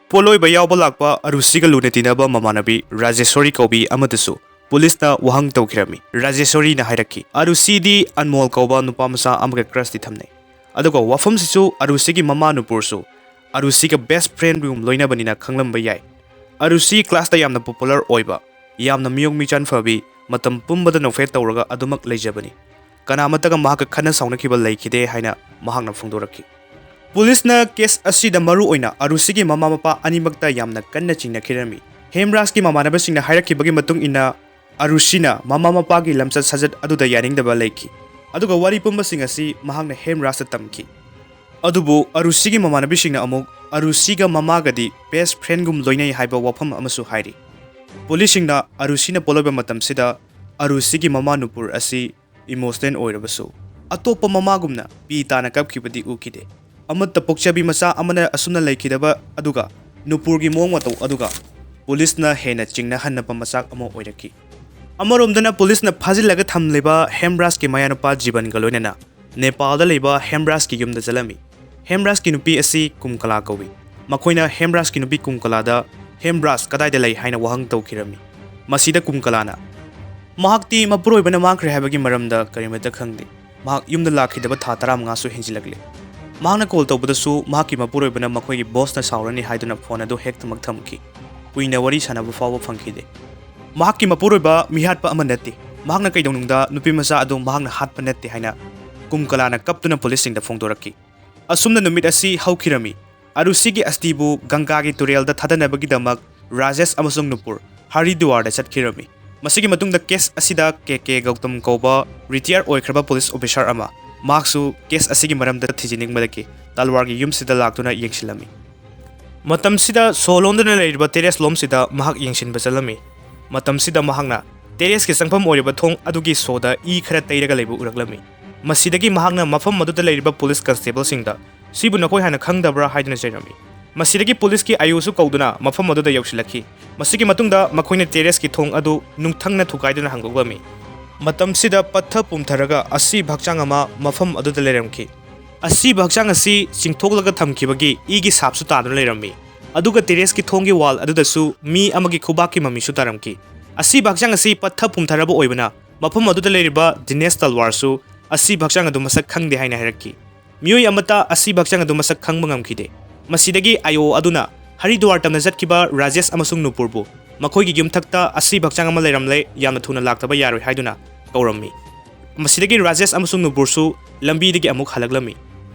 ꯄꯣꯠꯂꯣꯏꯕ ꯌꯥꯎꯕ ꯂꯥꯛꯄ ꯑꯔꯨꯁꯤꯒ ꯂꯨꯅ ꯇꯤꯟꯅꯕ ꯃꯃꯥꯟꯅꯕꯤ ꯔꯥꯖꯦꯁꯣꯔꯤ ꯀꯧꯕꯤ ꯑꯃꯗꯁꯨ ꯄꯨꯂꯤꯁꯅ ꯋꯥꯍꯪ ꯇꯧꯈꯤꯔꯝꯃꯤ꯫ ꯔꯥꯖꯦꯁꯣꯔꯤꯅ ꯍꯥꯏꯔꯛꯈꯤ, ꯑꯔꯨꯁꯤꯗꯤ ꯑꯟꯃꯣꯜ ꯀꯧꯕ ꯅꯨꯄꯥ ꯃꯆꯥ ꯑꯃꯒ ꯀ꯭ꯔꯁꯇꯤ ꯊꯝꯅꯩ꯫ ꯑꯗꯨꯒ ꯋꯥꯐꯝꯁꯤꯁꯨ ꯑꯔꯨꯁꯤꯒꯤ ꯃꯃꯥ ꯅꯨꯄꯨꯔꯁꯨ ꯑꯔꯨꯁꯤꯒ ꯕꯦꯁ ꯐ꯭ꯔꯦꯟ ꯔꯨꯝ ꯂꯣꯏꯅꯕꯅꯤꯅ ꯈꯪꯂꯝꯕ ꯌꯥꯏ꯫ ꯑꯔꯨꯁꯤ ꯀ꯭ꯂꯥꯁꯇ ꯌꯥꯝꯅ ꯄꯣꯄꯨꯂꯔ ꯑꯣꯏꯕ, ꯌꯥꯝꯅ ꯃꯤꯑꯣꯡ ꯃꯤꯆꯥꯟ ꯐꯕꯤ, ꯃꯇꯝ ꯄꯨꯝꯕꯗ ꯅꯣꯛꯐꯦꯠ ꯇꯧꯔꯒ ꯑꯗꯨꯃꯛ ꯂꯩꯖꯕꯅꯤ꯫ ꯀꯅꯥꯃꯠꯇꯒ ꯃꯍꯥꯛꯀ ꯈꯠꯅ ꯁꯥꯎꯅꯈꯤꯕ ꯂꯩꯈꯤꯗꯦ ꯍꯥꯏꯅ ꯃꯍꯥꯛꯅ ꯐꯣꯡꯗꯣꯔꯛꯈꯤ꯫ ꯄꯨꯂꯤꯁꯅ ꯀꯦꯁ ꯑꯁꯤꯗ ꯃꯔꯨ ꯑꯣꯏꯅ ꯑꯔꯨꯁꯤꯒꯤ ꯃꯃꯥ ꯃꯄꯥ ꯑꯅꯤꯃꯛꯇ ꯌꯥꯝꯅ ꯀꯟꯅ ꯆꯤꯡꯅꯈꯤꯔꯝꯃꯤ꯫ ꯍꯦꯝꯔꯥꯖꯀꯤ ꯃꯃꯥꯟꯅꯕꯁꯤꯡꯅ ꯍꯥꯏꯔꯛꯈꯤꯕꯒꯤ ꯃꯇꯨꯡ ꯏꯟꯅ, ꯑꯔꯨꯁꯤꯅ ꯃꯃꯥ ꯃꯄꯥꯒꯤ ꯂꯝꯆꯠ ꯁꯥꯖꯠ ꯑꯗꯨꯗ ꯌꯥꯅꯤꯡꯗꯕ ꯂꯩꯈꯤ, ꯑꯗꯨꯒ ꯋꯥꯔꯤ ꯄꯨꯝꯕꯁꯤꯡ ꯑꯁꯤ ꯃꯍꯥꯛꯅ ꯍꯦꯝꯔꯥꯖꯇ ꯇꯝꯈꯤ꯫ ꯑꯗꯨꯕꯨ ꯑꯔꯨꯁꯤꯒꯤ ꯃꯃꯥꯟꯅꯕꯤꯁꯤꯡꯅ ꯑꯃꯨꯛ ꯑꯔꯨꯁꯤꯒ ꯃꯃꯥꯒꯗꯤ ꯕꯦꯁ ꯐ꯭ꯔꯦꯟꯒꯨꯝ ꯂꯣꯏꯅꯩ ꯍꯥꯏꯕ ꯋꯥꯐꯝ ꯑꯃꯁꯨ ꯍꯥꯏꯔꯤ꯫ ꯄꯨꯂꯤꯁꯁꯤꯡꯅ ꯑꯔꯨꯁꯤꯅ ꯄꯣꯠꯂꯣꯏꯕ ꯃꯇꯝꯁꯤꯗ ꯑꯔꯨꯁꯤꯒꯤ ꯃꯃꯥ ꯅꯨꯄꯨꯔ ꯑꯁꯤ ꯏꯃꯣꯁꯅꯦꯜ ꯑꯣꯏꯔꯕꯁꯨ ꯑꯇꯣꯞꯄ ꯃꯃꯥꯒꯨꯝꯅ ꯄꯤ ꯇꯥꯅ ꯀꯞꯈꯤꯕꯗꯤ ꯎꯈꯤꯗꯦ꯫ ꯑꯃꯠꯇ ꯄꯣꯛꯆꯕꯤ ꯃꯆꯥ ꯑꯃꯅ ꯑꯁꯨꯝꯅ ꯂꯩꯈꯤꯗꯕ ꯑꯗꯨꯒ ꯅꯨꯄꯨꯔꯒꯤ ꯃꯑꯣꯡ ꯃꯇꯧ ꯑꯗꯨꯒ ꯄꯨꯂꯤꯁꯅ ꯍꯦꯟꯅ ꯆꯤꯡꯅꯍꯟꯅꯕ ꯃꯆꯥꯛ ꯑꯃ ꯑꯣꯏꯔꯛꯈꯤ꯫ ꯑꯃꯔꯣꯝꯗꯅ ꯄꯨꯂꯤꯁꯅ ꯐꯥꯖꯤꯜꯂꯒ ꯊꯝꯂꯤꯕ ꯍꯦꯝꯔꯥꯖꯀꯤ ꯃꯌꯥꯅꯨꯄꯥ ꯖꯤꯕꯟꯒ ꯂꯣꯏꯅꯅ ꯅꯦꯄꯥꯜꯗ ꯂꯩꯕ ꯍꯦꯝꯔꯥꯖꯀꯤ ꯌꯨꯝꯗ ꯆꯠꯂꯝꯃꯤ꯫ ꯍꯦꯝꯔꯥꯖꯀꯤ ꯅꯨꯄꯤ ꯑꯁꯤ ꯀꯨꯝꯀꯂꯥ ꯀꯧꯏ꯫ ꯃꯈꯣꯏꯅ ꯍꯦꯝꯔꯥꯖꯀꯤ ꯅꯨꯄꯤ ꯀꯨꯝꯀꯂꯥꯗ, "ꯍꯦꯝꯔꯥꯖ ꯀꯗꯥꯏꯗ ꯂꯩ?" ꯍꯥꯏꯅ ꯋꯥꯍꯪ ꯇꯧꯈꯤꯔꯝꯃꯤ꯫ ꯃꯁꯤꯗ ꯀꯨꯝꯀꯂꯥꯅ, "ꯃꯍꯥꯛꯇꯤ ꯃꯄꯨꯔꯣꯏꯕꯅ ꯃꯥꯡꯈ꯭ꯔꯦ ꯍꯥꯏꯕꯒꯤ ꯃꯔꯝꯗ ꯀꯔꯤꯃꯠꯇ ꯈꯪꯗꯦ꯫ ꯃꯍꯥꯛ ꯌꯨꯝꯗ ꯂꯥꯛꯈꯤꯗꯕ ꯊꯥ ꯇꯔꯥꯃꯉꯥꯁꯨ ꯍꯦꯟꯖꯤꯜꯂꯛꯂꯦ꯫ ꯃꯍꯥꯛꯅ ꯀꯣꯜ ꯇꯧꯕꯗꯁꯨ ꯃꯍꯥꯛꯀꯤ ꯃꯄꯨꯔꯣꯏꯕꯅ ꯃꯈꯣꯏꯒꯤ ꯕꯣꯁꯅ ꯁꯥꯎꯔꯅꯤ ꯍꯥꯏꯗꯨꯅ ꯐꯣꯟ ꯑꯗꯨ ꯍꯦꯛꯇꯃꯛ ꯊꯝꯈꯤ꯫ ꯀꯨꯏꯅ ꯋꯥꯔꯤ ꯁꯥꯟꯅꯕ ꯐꯥꯎꯕ ꯐꯪꯈꯤꯗꯦ꯫ ꯃꯍꯥꯛꯀꯤ ꯃꯄꯨꯔꯣꯏꯕ ꯃꯤꯍꯥꯠꯄ ꯑꯃ ꯅꯠꯇꯦ꯫ ꯃꯍꯥꯛꯅ ꯀꯩꯗꯧꯅꯨꯡꯗ ꯅꯨꯄꯤ ꯃꯆꯥ ꯑꯗꯨ ꯃꯍꯥꯛꯅ ꯍꯥꯠꯄ ꯅꯠꯇꯦ" ꯍꯥꯏꯅ ꯀꯨꯝꯀꯂꯥꯅ ꯀꯞꯇꯨꯅ ꯄꯨꯂꯤꯁꯁꯤꯡꯗ ꯐꯣꯡꯗꯣꯔꯛꯈꯤ꯫ ꯑꯁꯨꯝꯅ ꯅꯨꯃꯤꯠ ꯑꯁꯤ ꯍꯧꯈꯤꯔꯝꯃꯤ꯫ ꯑꯔꯨꯁꯤꯒꯤ ꯑꯁꯇꯤꯕꯨ ꯒꯪꯒꯥꯒꯤ ꯇꯨꯔꯦꯜꯗ ꯊꯥꯗꯅꯕꯒꯤꯗꯃꯛ ꯔꯥꯖꯦꯁ ꯑꯃꯁꯨꯡ ꯅꯨꯄꯨꯔ ꯍꯔꯤꯗꯨꯋꯥꯔꯗ ꯆꯠꯈꯤꯔꯝꯃꯤ꯫ ꯃꯁꯤꯒꯤ ꯃꯇꯨꯡꯗ ꯀꯦꯁ ꯑꯁꯤꯗ ꯀꯦ ꯀꯦ ꯒꯧꯇꯝ ꯀꯧꯕ ꯔꯤꯇꯤꯌꯔ ꯑꯣꯏꯈ꯭ꯔꯕ ꯄꯨꯂꯤꯁ ꯑꯣꯐꯤꯁꯥꯔ ꯑꯃ, ꯃꯍꯥꯛꯁꯨ ꯀꯦꯁ ꯑꯁꯤꯒꯤ ꯃꯔꯝꯗ ꯊꯤꯖꯤꯟꯅꯤꯡꯕꯗꯒꯤ ꯇꯜꯋꯥꯔꯒꯤ ꯌꯨꯝꯁꯤꯗ ꯂꯥꯛꯇꯨꯅ ꯌꯦꯡꯁꯤꯜꯂꯝꯃꯤ꯫ ꯃꯇꯝꯁꯤꯗ ꯁꯣ ꯂꯣꯟꯗꯨꯅ ꯂꯩꯔꯤꯕ ꯇꯦꯔꯦꯁ ꯂꯣꯝꯁꯤꯗ ꯃꯍꯥꯛ ꯌꯦꯡꯁꯤꯟꯕ ꯆꯠꯂꯝꯃꯤ꯫ ꯃꯇꯝꯁꯤꯗ ꯃꯍꯥꯛꯅ ꯇꯦꯔꯦꯁꯀꯤ ꯆꯪꯐꯝ ꯑꯣꯏꯔꯤꯕ ꯊꯣꯡ ꯑꯗꯨꯒꯤ ꯁꯣꯗ ꯏ ꯈꯔ ꯇꯩꯔꯒ ꯂꯩꯕ ꯎꯔꯛꯂꯝꯃꯤ꯫ ꯃꯁꯤꯗꯒꯤ ꯃꯍꯥꯛꯅ ꯃꯐꯝ ꯑꯗꯨꯗ ꯂꯩꯔꯤꯕ ꯄꯨꯂꯤꯁ ꯀꯟꯁꯇꯦꯕꯜꯁꯤꯡꯗ, "ꯁꯤꯕꯨ ꯅꯈꯣꯏ ꯍꯥꯟꯅ ꯈꯪꯗꯕ꯭ꯔꯥ?" ꯍꯥꯏꯗꯨꯅ ꯆꯩꯔꯝꯃꯤ꯫ ꯃꯁꯤꯗꯒꯤ ꯄꯨꯂꯤꯁꯀꯤ ꯑꯥꯏ ꯑꯣꯁꯨ ꯀꯧꯗꯨꯅ ꯃꯐꯝ ꯑꯗꯨꯗ ꯌꯧꯁꯤꯜꯂꯛꯈꯤ꯫ ꯃꯁꯤꯒꯤ ꯃꯇꯨꯡꯗ ꯃꯈꯣꯏꯅ ꯇꯦꯔꯦꯁꯀꯤ ꯊꯣꯡ ꯑꯗꯨ ꯅꯨꯡꯊꯪꯅ ꯊꯨꯒꯥꯏꯗꯨꯅ ꯍꯥꯡꯗꯣꯛꯂꯝꯃꯤ꯫ ꯃꯇꯝꯁꯤꯗ ꯄꯠꯊ ꯄꯨꯝꯊꯔꯒ ꯑꯁꯤꯕ ꯍꯛꯆꯥꯡ ꯑꯃ ꯃꯐꯝ ꯑꯗꯨꯗ ꯂꯩꯔꯝꯈꯤ꯫ ꯑꯁꯤꯕ ꯍꯛꯆꯥꯡ ꯑꯁꯤ ꯆꯤꯡꯊꯣꯛꯂꯒ ꯊꯝꯈꯤꯕꯒꯤ ꯏꯒꯤ ꯁꯥꯞꯁꯨ ꯇꯥꯗꯨꯅ ꯂꯩꯔꯝꯃꯤ꯫ ꯑꯗꯨꯒ ꯇꯦꯔꯦꯁꯀꯤ ꯊꯣꯡꯒꯤ ꯋꯥꯜ ꯑꯗꯨꯗꯁꯨ ꯃꯤ ꯑꯃꯒꯤ ꯈꯨꯕꯥꯛꯀꯤ ꯃꯃꯤꯁꯨ ꯇꯥꯔꯝꯈꯤ꯫ ꯑꯁꯤꯕ ꯍꯛꯆꯥꯡ ꯑꯁꯤ ꯄꯠꯊ ꯄꯨꯝꯊꯔꯕ ꯑꯣꯏꯕꯅ ꯃꯐꯝ ꯑꯗꯨꯗ ꯂꯩꯔꯤꯕ ꯗꯤꯅꯦꯁ ꯇꯜꯋꯥꯔꯁꯨ ꯑꯁꯤꯕ ꯍꯛꯆꯥꯡ ꯑꯗꯨ ꯃꯁꯛ ꯈꯪꯗꯦ ꯍꯥꯏꯅ ꯍꯥꯏꯔꯛꯈꯤ꯫ ꯃꯤꯑꯣꯏ ꯑꯃꯠꯇ ꯑꯁꯤꯕ ꯍꯛꯆꯥꯡ ꯑꯗꯨ ꯃꯁꯛ ꯈꯪꯕ ꯉꯝꯈꯤꯗꯦ꯫ ꯃꯁꯤꯗꯒꯤ ꯑꯥꯏ ꯑꯣ ꯑꯗꯨꯅ ꯍꯔꯤꯗ꯭ꯋꯥꯔ ꯇꯝꯅ ꯆꯠꯈꯤꯕ ꯔꯥꯖꯦꯁ ꯑꯃꯁꯨꯡ ꯅꯨꯄꯨꯔꯕꯨ ꯃꯈꯣꯏꯒꯤ ꯌꯨꯝꯊꯛꯇ ꯑꯁꯤꯕ ꯍꯛꯆꯥꯡ ꯑꯃ ꯂꯩꯔꯝꯂꯦ, ꯌꯥꯝꯅ ꯊꯨꯅ ꯂꯥꯛꯇꯕ ꯌꯥꯔꯣꯏ ꯍꯥꯏꯗꯨꯅ ꯀꯧꯔꯝꯃꯤ꯫ ꯃꯁꯤꯗꯒꯤ ꯔꯥꯖꯦꯁ ꯑꯃꯁꯨꯡ ꯅꯨꯄꯨꯔꯁꯨ ꯂꯝꯕꯤꯗꯒꯤ ꯑꯃꯨꯛ ꯍꯜꯂꯛꯂꯝꯃꯤ꯫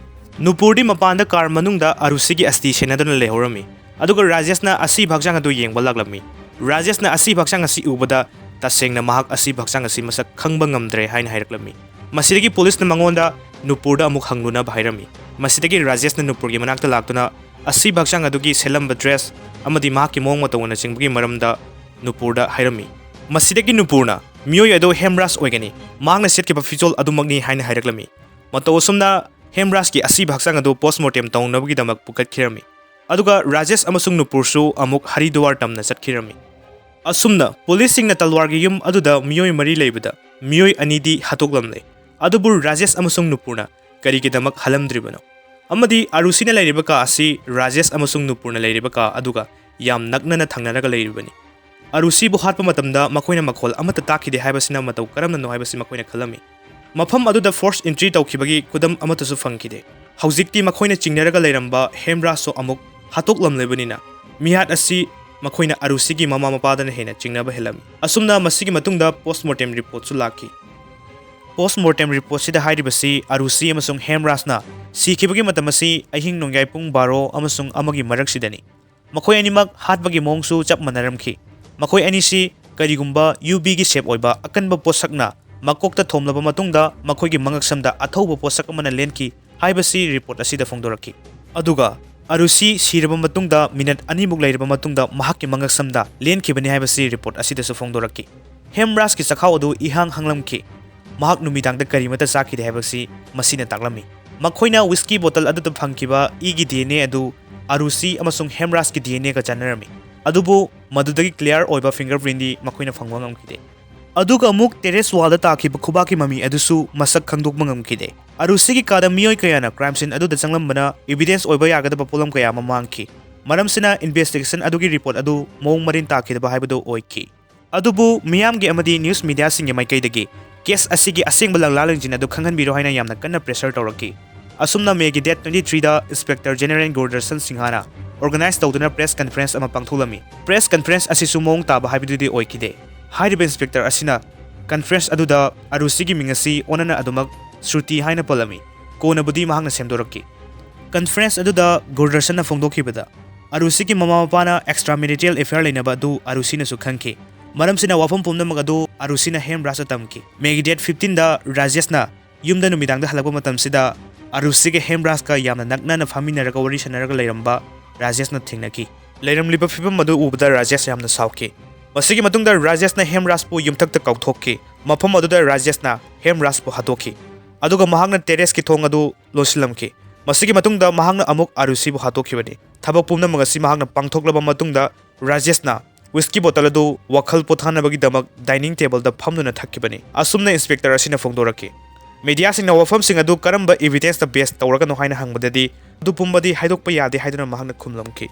ꯅꯨꯄꯨꯔꯗꯤ ꯃꯄꯥꯟꯗ ꯀꯥꯔ ꯃꯅꯨꯡꯗ ꯑꯔꯨꯁꯤꯒꯤ ꯑꯁꯇꯤ ꯁꯦꯟꯅꯗꯨꯅ ꯂꯩꯍꯧꯔꯝꯃꯤ꯫ ꯑꯗꯨꯒ ꯔꯥꯖꯦꯁꯅ ꯑꯁꯤꯕ ꯍꯛꯆꯥꯡ ꯑꯗꯨ ꯌꯦꯡꯕ ꯂꯥꯛꯂꯝꯃꯤ꯫ ꯔꯥꯖꯦꯁꯅ ꯑꯁꯤꯕ ꯍꯛꯆꯥꯡ ꯑꯁꯤ ꯎꯕꯗ ꯇꯁꯦꯡꯅ ꯃꯍꯥꯛ ꯑꯁꯤꯕ ꯍꯛꯆꯥꯡ ꯑꯁꯤ ꯃꯁꯛ ꯈꯪꯕ ꯉꯝꯗ꯭ꯔꯦ ꯍꯥꯏꯅ ꯍꯥꯏꯔꯛꯂꯝꯃꯤ꯫ ꯃꯁꯤꯗꯒꯤ ꯄꯨꯂꯤꯁꯅ ꯃꯉꯣꯟꯗ ꯅꯨꯄꯨꯔꯗ ꯑꯃꯨꯛ ꯍꯪꯂꯨꯅꯕ ꯍꯥꯏꯔꯝꯃꯤ꯫ ꯃꯁꯤꯗꯒꯤ ꯔꯥꯖꯦꯁꯅ ꯅꯨꯄꯨꯔꯒꯤ ꯃꯅꯥꯛꯇ ꯂꯥꯛꯇꯨꯅ ꯑꯁꯤꯕ ꯍꯛꯆꯥꯡ ꯑꯗꯨꯒꯤ ꯁꯦꯠꯂꯝꯕ ꯗ꯭ꯔꯦꯁ ꯑꯃꯗꯤ ꯃꯍꯥꯛꯀꯤ ꯃꯑꯣꯡ ꯃꯇꯧꯅꯆꯤꯡꯕꯒꯤ ꯃꯔꯝꯗ ꯅꯨꯄꯨꯔꯗ ꯍꯥꯏꯔꯝꯃꯤ꯫ ꯃꯁꯤꯗꯒꯤ ꯅꯨꯄꯨꯔꯅ ꯃꯤꯑꯣꯏ ꯑꯗꯨ ꯍꯦꯝꯔꯥꯖ ꯑꯣꯏꯒꯅꯤ, ꯃꯍꯥꯛꯅ ꯁꯦꯠꯈꯤꯕ ꯐꯤꯖꯣꯜ ꯑꯗꯨꯃꯛꯅꯤ ꯍꯥꯏꯅ ꯍꯥꯏꯔꯛꯂꯝꯃꯤ꯫ ꯃꯇꯧ ꯑꯁꯨꯝꯅ ꯍꯦꯝꯔꯥꯖꯀꯤ ꯑꯁꯤꯕ ꯍꯛꯆꯥꯡ ꯑꯗꯨ ꯄꯣꯁꯃꯣꯔꯇꯦꯝ ꯇꯧꯅꯕꯒꯤꯗꯃꯛ ꯄꯨꯈꯠꯈꯤꯔꯝꯃꯤ꯫ ꯑꯗꯨꯒ ꯔꯥꯖꯦꯁ ꯑꯃꯁꯨꯡ ꯅꯨꯄꯨꯔꯁꯨ ꯑꯃꯨꯛ ꯍꯔꯤꯗ꯭ꯋꯥꯔ ꯇꯝꯅ ꯆꯠꯈꯤꯔꯝꯃꯤ꯫ ꯑꯁꯨꯝꯅ ꯄꯨꯂꯤꯁꯁꯤꯡꯅ ꯇꯜꯋꯥꯔꯒꯤ ꯌꯨꯝ ꯑꯗꯨꯗ ꯃꯤꯑꯣꯏ ꯃꯔꯤ ꯂꯩꯕꯗ ꯃꯤꯑꯣꯏ ꯑꯅꯤꯗꯤ ꯍꯥꯠꯇꯣꯛꯂꯝꯂꯦ꯫ ꯑꯗꯨꯕꯨ ꯔꯥꯖꯦꯁ ꯑꯃꯁꯨꯡ ꯅꯨꯄꯨꯔꯅ ꯀꯔꯤꯒꯤꯗꯃꯛ ꯍꯜꯂꯝꯗ꯭ꯔꯤꯕꯅꯣ? ꯑꯃꯗꯤ ꯑꯔꯨꯁꯤꯅ ꯂꯩꯔꯤꯕ ꯀꯥ ꯑꯁꯤ ꯔꯥꯖꯦꯁ ꯑꯃꯁꯨꯡ ꯅꯨꯄꯨꯔꯅ ꯂꯩꯔꯤꯕ ꯀꯥ ꯑꯗꯨꯒ ꯌꯥꯝ ꯅꯛꯅꯅ ꯊꯪꯅꯔꯒ ꯂꯩꯔꯤꯕꯅꯤ꯫ ꯑꯔꯨꯁꯤꯕꯨ ꯍꯥꯠꯄ ꯃꯇꯝꯗ ꯃꯈꯣꯏꯅ ꯃꯈꯣꯜ ꯑꯃꯠꯇ ꯇꯥꯈꯤꯗꯦ ꯍꯥꯏꯕꯁꯤꯅ ꯃꯇꯧ ꯀꯔꯝꯅꯅꯣ ꯍꯥꯏꯕꯁꯤ ꯃꯈꯣꯏꯅ ꯈꯜꯂꯝꯃꯤ꯫ ꯃꯐꯝ ꯑꯗꯨꯗ ꯐꯣꯔꯁ ꯑꯦꯟꯇ꯭ꯔꯤ ꯇꯧꯈꯤꯕꯒꯤ ꯈꯨꯗꯝ ꯑꯃꯠꯇꯁꯨ ꯐꯪꯈꯤꯗꯦ꯫ ꯍꯧꯖꯤꯛꯇꯤ ꯃꯈꯣꯏꯅ ꯆꯤꯡꯅꯔꯒ ꯂꯩꯔꯝꯕ ꯍꯦꯝꯔꯥꯖꯁꯨ ꯑꯃꯨꯛ ꯍꯥꯠꯇꯣꯛꯂꯝꯂꯕꯅꯤꯅ, ꯃꯤꯍꯥꯠ ꯑꯁꯤ ꯃꯈꯣꯏꯅ ꯑꯔꯨꯁꯤꯒꯤ ꯃꯃꯥ ꯃꯄꯥꯗꯅ ꯍꯦꯟꯅ ꯆꯤꯡꯅꯕ ꯍꯦꯜꯂꯝꯃꯤ꯫ ꯑꯁꯨꯝꯅ ꯃꯁꯤꯒꯤ ꯃꯇꯨꯡꯗ ꯄꯣꯁꯃꯣꯔꯇꯦꯝ ꯔꯤꯄꯣꯔꯠꯁꯨ ꯂꯥꯛꯈꯤ꯫ ꯄꯣꯁꯃꯣꯔꯇꯦꯝ ꯔꯤꯄꯣꯔꯠꯁꯤꯗ ꯍꯥꯏꯔꯤꯕꯁꯤ ꯑꯔꯨꯁꯤ ꯑꯃꯁꯨꯡ ꯍꯦꯝꯔꯥꯖꯅ ꯁꯤꯈꯤꯕꯒꯤ ꯃꯇꯝ ꯑꯁꯤ ꯑꯍꯤꯡ ꯅꯣꯡꯌꯥꯏ ꯄꯨꯡ ꯕꯥꯔꯣ ꯑꯃꯁꯨꯡ ꯑꯃꯒꯤ ꯃꯔꯛꯁꯤꯗꯅꯤ꯫ ꯃꯈꯣꯏ ꯑꯅꯤꯃꯛ ꯍꯥꯠꯄꯒꯤ ꯃꯑꯣꯡꯁꯨ ꯆꯞ ꯃꯥꯟꯅꯔꯝꯈꯤ꯫ ꯃꯈꯣꯏ ꯑꯅꯤꯁꯤ ꯀꯔꯤꯒꯨꯝꯕ ꯌꯨꯕꯤꯒꯤ ꯁꯦꯞ ꯑꯣꯏꯕ ꯑꯀꯟꯕ ꯄꯣꯠꯁꯛꯅ ꯃꯀꯣꯛꯇ ꯊꯣꯝꯂꯕ ꯃꯇꯨꯡꯗ ꯃꯈꯣꯏꯒꯤ ꯃꯉꯛꯁꯝꯗ ꯑꯊꯧꯕ ꯄꯣꯠꯁꯛ ꯑꯃꯅ ꯂꯦꯟꯈꯤ ꯍꯥꯏꯕꯁꯤ ꯔꯤꯄꯣꯔꯠ ꯑꯁꯤꯗ ꯐꯣꯡꯗꯣꯔꯛꯈꯤ꯫ ꯑꯗꯨꯒ ꯑꯔꯨꯁꯤ ꯁꯤꯔꯕ ꯃꯇꯨꯡꯗ ꯃꯤꯅꯠ ꯑꯅꯤꯃꯨꯛ ꯂꯩꯔꯕ ꯃꯇꯨꯡꯗ ꯃꯍꯥꯛꯀꯤ ꯃꯉꯛꯁꯝꯗ ꯂꯦꯟꯈꯤꯕꯅꯤ ꯍꯥꯏꯕꯁꯤ ꯔꯤꯄꯣꯔꯠ ꯑꯁꯤꯗꯁꯨ ꯐꯣꯡꯗꯣꯔꯛꯈꯤ꯫ ꯍꯦꯝꯔꯥꯖꯀꯤ ꯆꯈꯥꯎ ꯑꯗꯨ ꯏꯍꯥꯡ ꯍꯥꯡꯂꯝꯈꯤ꯫ ꯃꯍꯥꯛ ꯅꯨꯃꯤꯗꯥꯡꯗ ꯀꯔꯤꯃꯠꯇ ꯆꯥꯈꯤꯗꯦ ꯍꯥꯏꯕꯁꯤ ꯃꯁꯤꯅ ꯇꯥꯛꯂꯝꯃꯤ꯫ ꯃꯈꯣꯏꯅ ꯋꯤꯁꯀꯤ ꯕꯣꯇꯜ ꯑꯗꯨꯗ ꯐꯪꯈꯤꯕ ꯏꯒꯤ ꯗꯤ ꯑꯦꯟ ꯑꯦ ꯑꯗꯨ ꯑꯔꯨꯁꯤ ꯑꯃꯁꯨꯡ ꯍꯦꯝꯔꯥꯖꯀꯤ ꯗꯤ ꯑꯦꯟ ꯑꯦꯒ ꯆꯥꯟꯅꯔꯝꯃꯤ꯫ ꯑꯗꯨꯕꯨ ꯃꯗꯨꯗꯒꯤ ꯀ꯭ꯂꯤꯌꯥꯔ ꯑꯣꯏꯕ ꯐꯤꯡꯒꯔ ꯄ꯭ꯔꯤꯟꯗꯤ ꯃꯈꯣꯏꯅ ꯐꯪꯕ ꯉꯝꯈꯤꯗꯦ꯫ ꯑꯗꯨꯒ ꯑꯃꯨꯛ ꯇꯦꯔꯦꯁ ꯋꯥꯜꯗ ꯇꯥꯈꯤꯕ ꯈꯨꯕꯥꯛꯀꯤ ꯃꯃꯤ ꯑꯗꯨꯁꯨ ꯃꯁꯛ ꯈꯪꯗꯣꯛꯄ ꯉꯝꯈꯤꯗꯦ꯫ ꯑꯔꯨꯁꯤꯒꯤ ꯀꯥꯗ ꯃꯤꯑꯣꯏ ꯀꯌꯥꯅ ꯀ꯭ꯔꯥꯏꯝ ꯁꯤꯟ ꯑꯗꯨꯗ ꯆꯪꯂꯝꯕꯅ ꯏꯕꯤꯗꯦꯟꯁ ꯑꯣꯏꯕ ꯌꯥꯒꯗꯕ ꯄꯣꯠꯂꯝ ꯀꯌꯥ ꯑꯃ ꯃꯥꯡꯈꯤ꯫ ꯃꯔꯝꯁꯤꯅ ꯏꯟꯚꯦꯁꯇꯤꯒꯦꯁꯟ ꯑꯗꯨꯒꯤ ꯔꯤꯄꯣꯔꯠ ꯑꯗꯨ ꯃꯑꯣꯡ ꯃꯔꯤꯟ ꯇꯥꯈꯤꯗꯕ ꯍꯥꯏꯕꯗꯨ ꯑꯣꯏꯈꯤ꯫ ꯑꯗꯨꯕꯨ ꯃꯤꯌꯥꯝꯒꯤ ꯑꯃꯗꯤ ꯅ꯭ꯌꯨꯁ ꯃꯤꯗꯤꯌꯥꯁꯤꯡꯒꯤ ꯃꯥꯏꯀꯩꯗꯒꯤ ꯀꯦꯁ ꯑꯁꯤꯒꯤ ꯑꯁꯦꯡꯕ ꯂꯪꯂꯥ ꯂꯪꯖꯤꯟ ꯑꯗꯨ ꯈꯪꯍꯟꯕꯤꯔꯣ ꯍꯥꯏꯅ ꯌꯥꯝꯅ ꯀꯟꯅ ꯄ꯭ꯔꯦꯁꯔ ꯇꯧꯔꯛꯈꯤ꯫ ꯑꯁꯨꯝꯅ ꯃꯦꯒꯤ ꯗꯦꯠ ꯇ꯭ꯋꯦꯟꯇꯤ ꯊ꯭ꯔꯤꯗ ꯏꯟꯁꯄꯦꯛꯇꯔ ꯖꯦꯅꯔꯦꯜ ꯒꯨꯔꯗꯔꯁꯟ ꯁꯤꯡꯍꯥꯅ ꯑꯣꯔꯒꯅꯥꯏꯖ ꯇꯧꯗꯨꯅ ꯄ꯭ꯔꯦꯁ ꯀꯟꯐꯔꯦꯟꯁ ꯑꯃ ꯄꯥꯡꯊꯣꯛꯂꯝꯃꯤ꯫ ꯄ꯭ꯔꯦꯁ ꯀꯟꯐꯔꯦꯟꯁ ꯑꯁꯤꯁꯨ ꯃꯑꯣꯡ ꯇꯥꯕ ꯍꯥꯏꯕꯗꯨꯗꯤ ꯑꯣꯏꯈꯤꯗꯦ꯫ ꯍꯥꯏꯔꯤꯕ ꯏꯟꯁꯄꯦꯛꯇꯔ ꯑꯁꯤꯅ ꯀꯟꯐꯔꯦꯟꯁ ꯑꯗꯨꯗ ꯑꯔꯨꯁꯤꯒꯤ ꯃꯤꯡ ꯑꯁꯤ ꯑꯣꯟꯅꯅ ꯑꯗꯨꯃꯛ ꯁ꯭ꯔꯨꯇꯤ ꯍꯥꯏꯅ ꯄꯜꯂꯝꯃꯤ꯫ ꯀꯣꯟꯅꯕꯨꯗꯤ ꯃꯍꯥꯛꯅ ꯁꯦꯝꯗꯣꯔꯛꯈꯤ꯫ ꯀꯟꯐꯔꯦꯟꯁ ꯑꯗꯨꯗ ꯒꯨꯔꯗꯔꯁꯟꯅ ꯐꯣꯡꯗꯣꯛꯈꯤꯕꯗ, ꯑꯔꯨꯁꯤꯒꯤ ꯃꯃꯥ ꯃꯄꯥꯅ ꯑꯦꯛꯁꯇ꯭ꯔꯥ ꯃꯦꯔꯤꯇꯦꯜ ꯑꯦꯐꯤꯌꯔ ꯂꯩꯅꯕ ꯑꯗꯨ ꯑꯔꯨꯁꯤꯅꯁꯨ ꯈꯪꯈꯤ꯫ ꯃꯔꯝꯁꯤꯅ ꯋꯥꯐꯝ ꯄꯨꯝꯅꯃꯛ ꯑꯗꯨ ꯑꯔꯨꯁꯤꯅ ꯍꯦꯝꯔꯥꯖꯇ ꯇꯝꯈꯤ꯫ ꯃꯦꯒꯤ ꯗꯦꯠ ꯐꯤꯐꯇꯤꯟꯗ ꯔꯥꯖꯦꯁꯅ ꯌꯨꯝꯗ ꯅꯨꯃꯤꯗꯥꯡꯗ ꯍꯜꯂꯛꯄ ꯃꯇꯝꯁꯤꯗ, ꯑꯔꯨꯁꯤꯒ ꯍꯦꯝꯔꯥꯖꯀ ꯌꯥꯝꯅ ꯅꯛꯅꯅ ꯐꯝꯃꯤꯟꯅꯔꯒ ꯋꯥꯔꯤ ꯁꯥꯟꯅꯔꯒ ꯂꯩꯔꯝꯕ ꯔꯥꯖꯦꯁꯅ ꯊꯦꯡꯅꯈꯤ꯫ ꯂꯩꯔꯝꯂꯤꯕ ꯐꯤꯕꯝ ꯑꯗꯨ ꯎꯕꯗ ꯔꯥꯖꯦꯁ ꯌꯥꯝꯅ ꯁꯥꯎꯈꯤ꯫ ꯃꯁꯤꯒꯤ ꯃꯇꯨꯡꯗ ꯔꯥꯖꯦꯁꯅ ꯍꯦꯝꯔꯥꯖꯄꯨ ꯌꯨꯝꯊꯛꯇ ꯀꯧꯊꯣꯛꯈꯤ꯫ ꯃꯐꯝ ꯑꯗꯨꯗ ꯔꯥꯖꯦꯁꯅ ꯍꯦꯝꯔꯥꯖꯄꯨ ꯍꯥꯠꯇꯣꯛꯈꯤ꯫ ꯑꯗꯨꯒ ꯃꯍꯥꯛꯅ terraceꯀꯤ ꯊꯣꯡ ꯑꯗꯨ ꯂꯣꯟꯁꯤꯜꯂꯝꯈꯤ꯫ ꯃꯁꯤꯒꯤ ꯃꯇꯨꯡꯗ ꯃꯍꯥꯛꯅ ꯑꯃꯨꯛ ꯑꯔꯨꯁꯤꯕꯨ ꯍꯥꯠꯇꯣꯛꯈꯤꯕꯅꯤ꯫ ꯊꯕꯛ ꯄꯨꯝꯅꯃꯛ ꯑꯁꯤ ꯃꯍꯥꯛꯅ ꯄꯥꯡꯊꯣꯛꯂꯕ ꯃꯇꯨꯡꯗ, ꯔꯥꯖꯦꯁꯅ whisky bottle ꯑꯗꯨ ꯋꯥꯈꯜ ꯄꯣꯊꯥꯅꯕꯒꯤꯗꯃꯛ dining tableꯗ ꯐꯝꯗꯨꯅ ꯊꯛꯈꯤꯕꯅꯤ꯫ ꯑꯁꯨꯝꯅ inspector ꯑꯁꯤꯅ ꯐꯣꯡꯗꯣꯔꯛꯈꯤ꯫ Mediaꯁꯤꯡꯅ ꯋꯥꯐꯝꯁꯤꯡ ꯑꯗꯨ ꯀꯔꯝꯕ evidenceꯇ base ꯇꯧꯔꯒꯅꯣ ꯍꯥꯏꯅ ꯍꯪꯕꯗꯗꯤ, ꯑꯗꯨ ꯄꯨꯝꯕꯗꯤ ꯍꯥꯏꯗꯣꯛꯄ ꯌꯥꯗꯦ ꯍꯥꯏꯗꯨꯅ ꯃꯍꯥꯛꯅ ꯈꯨꯝꯂꯝꯈꯤ꯫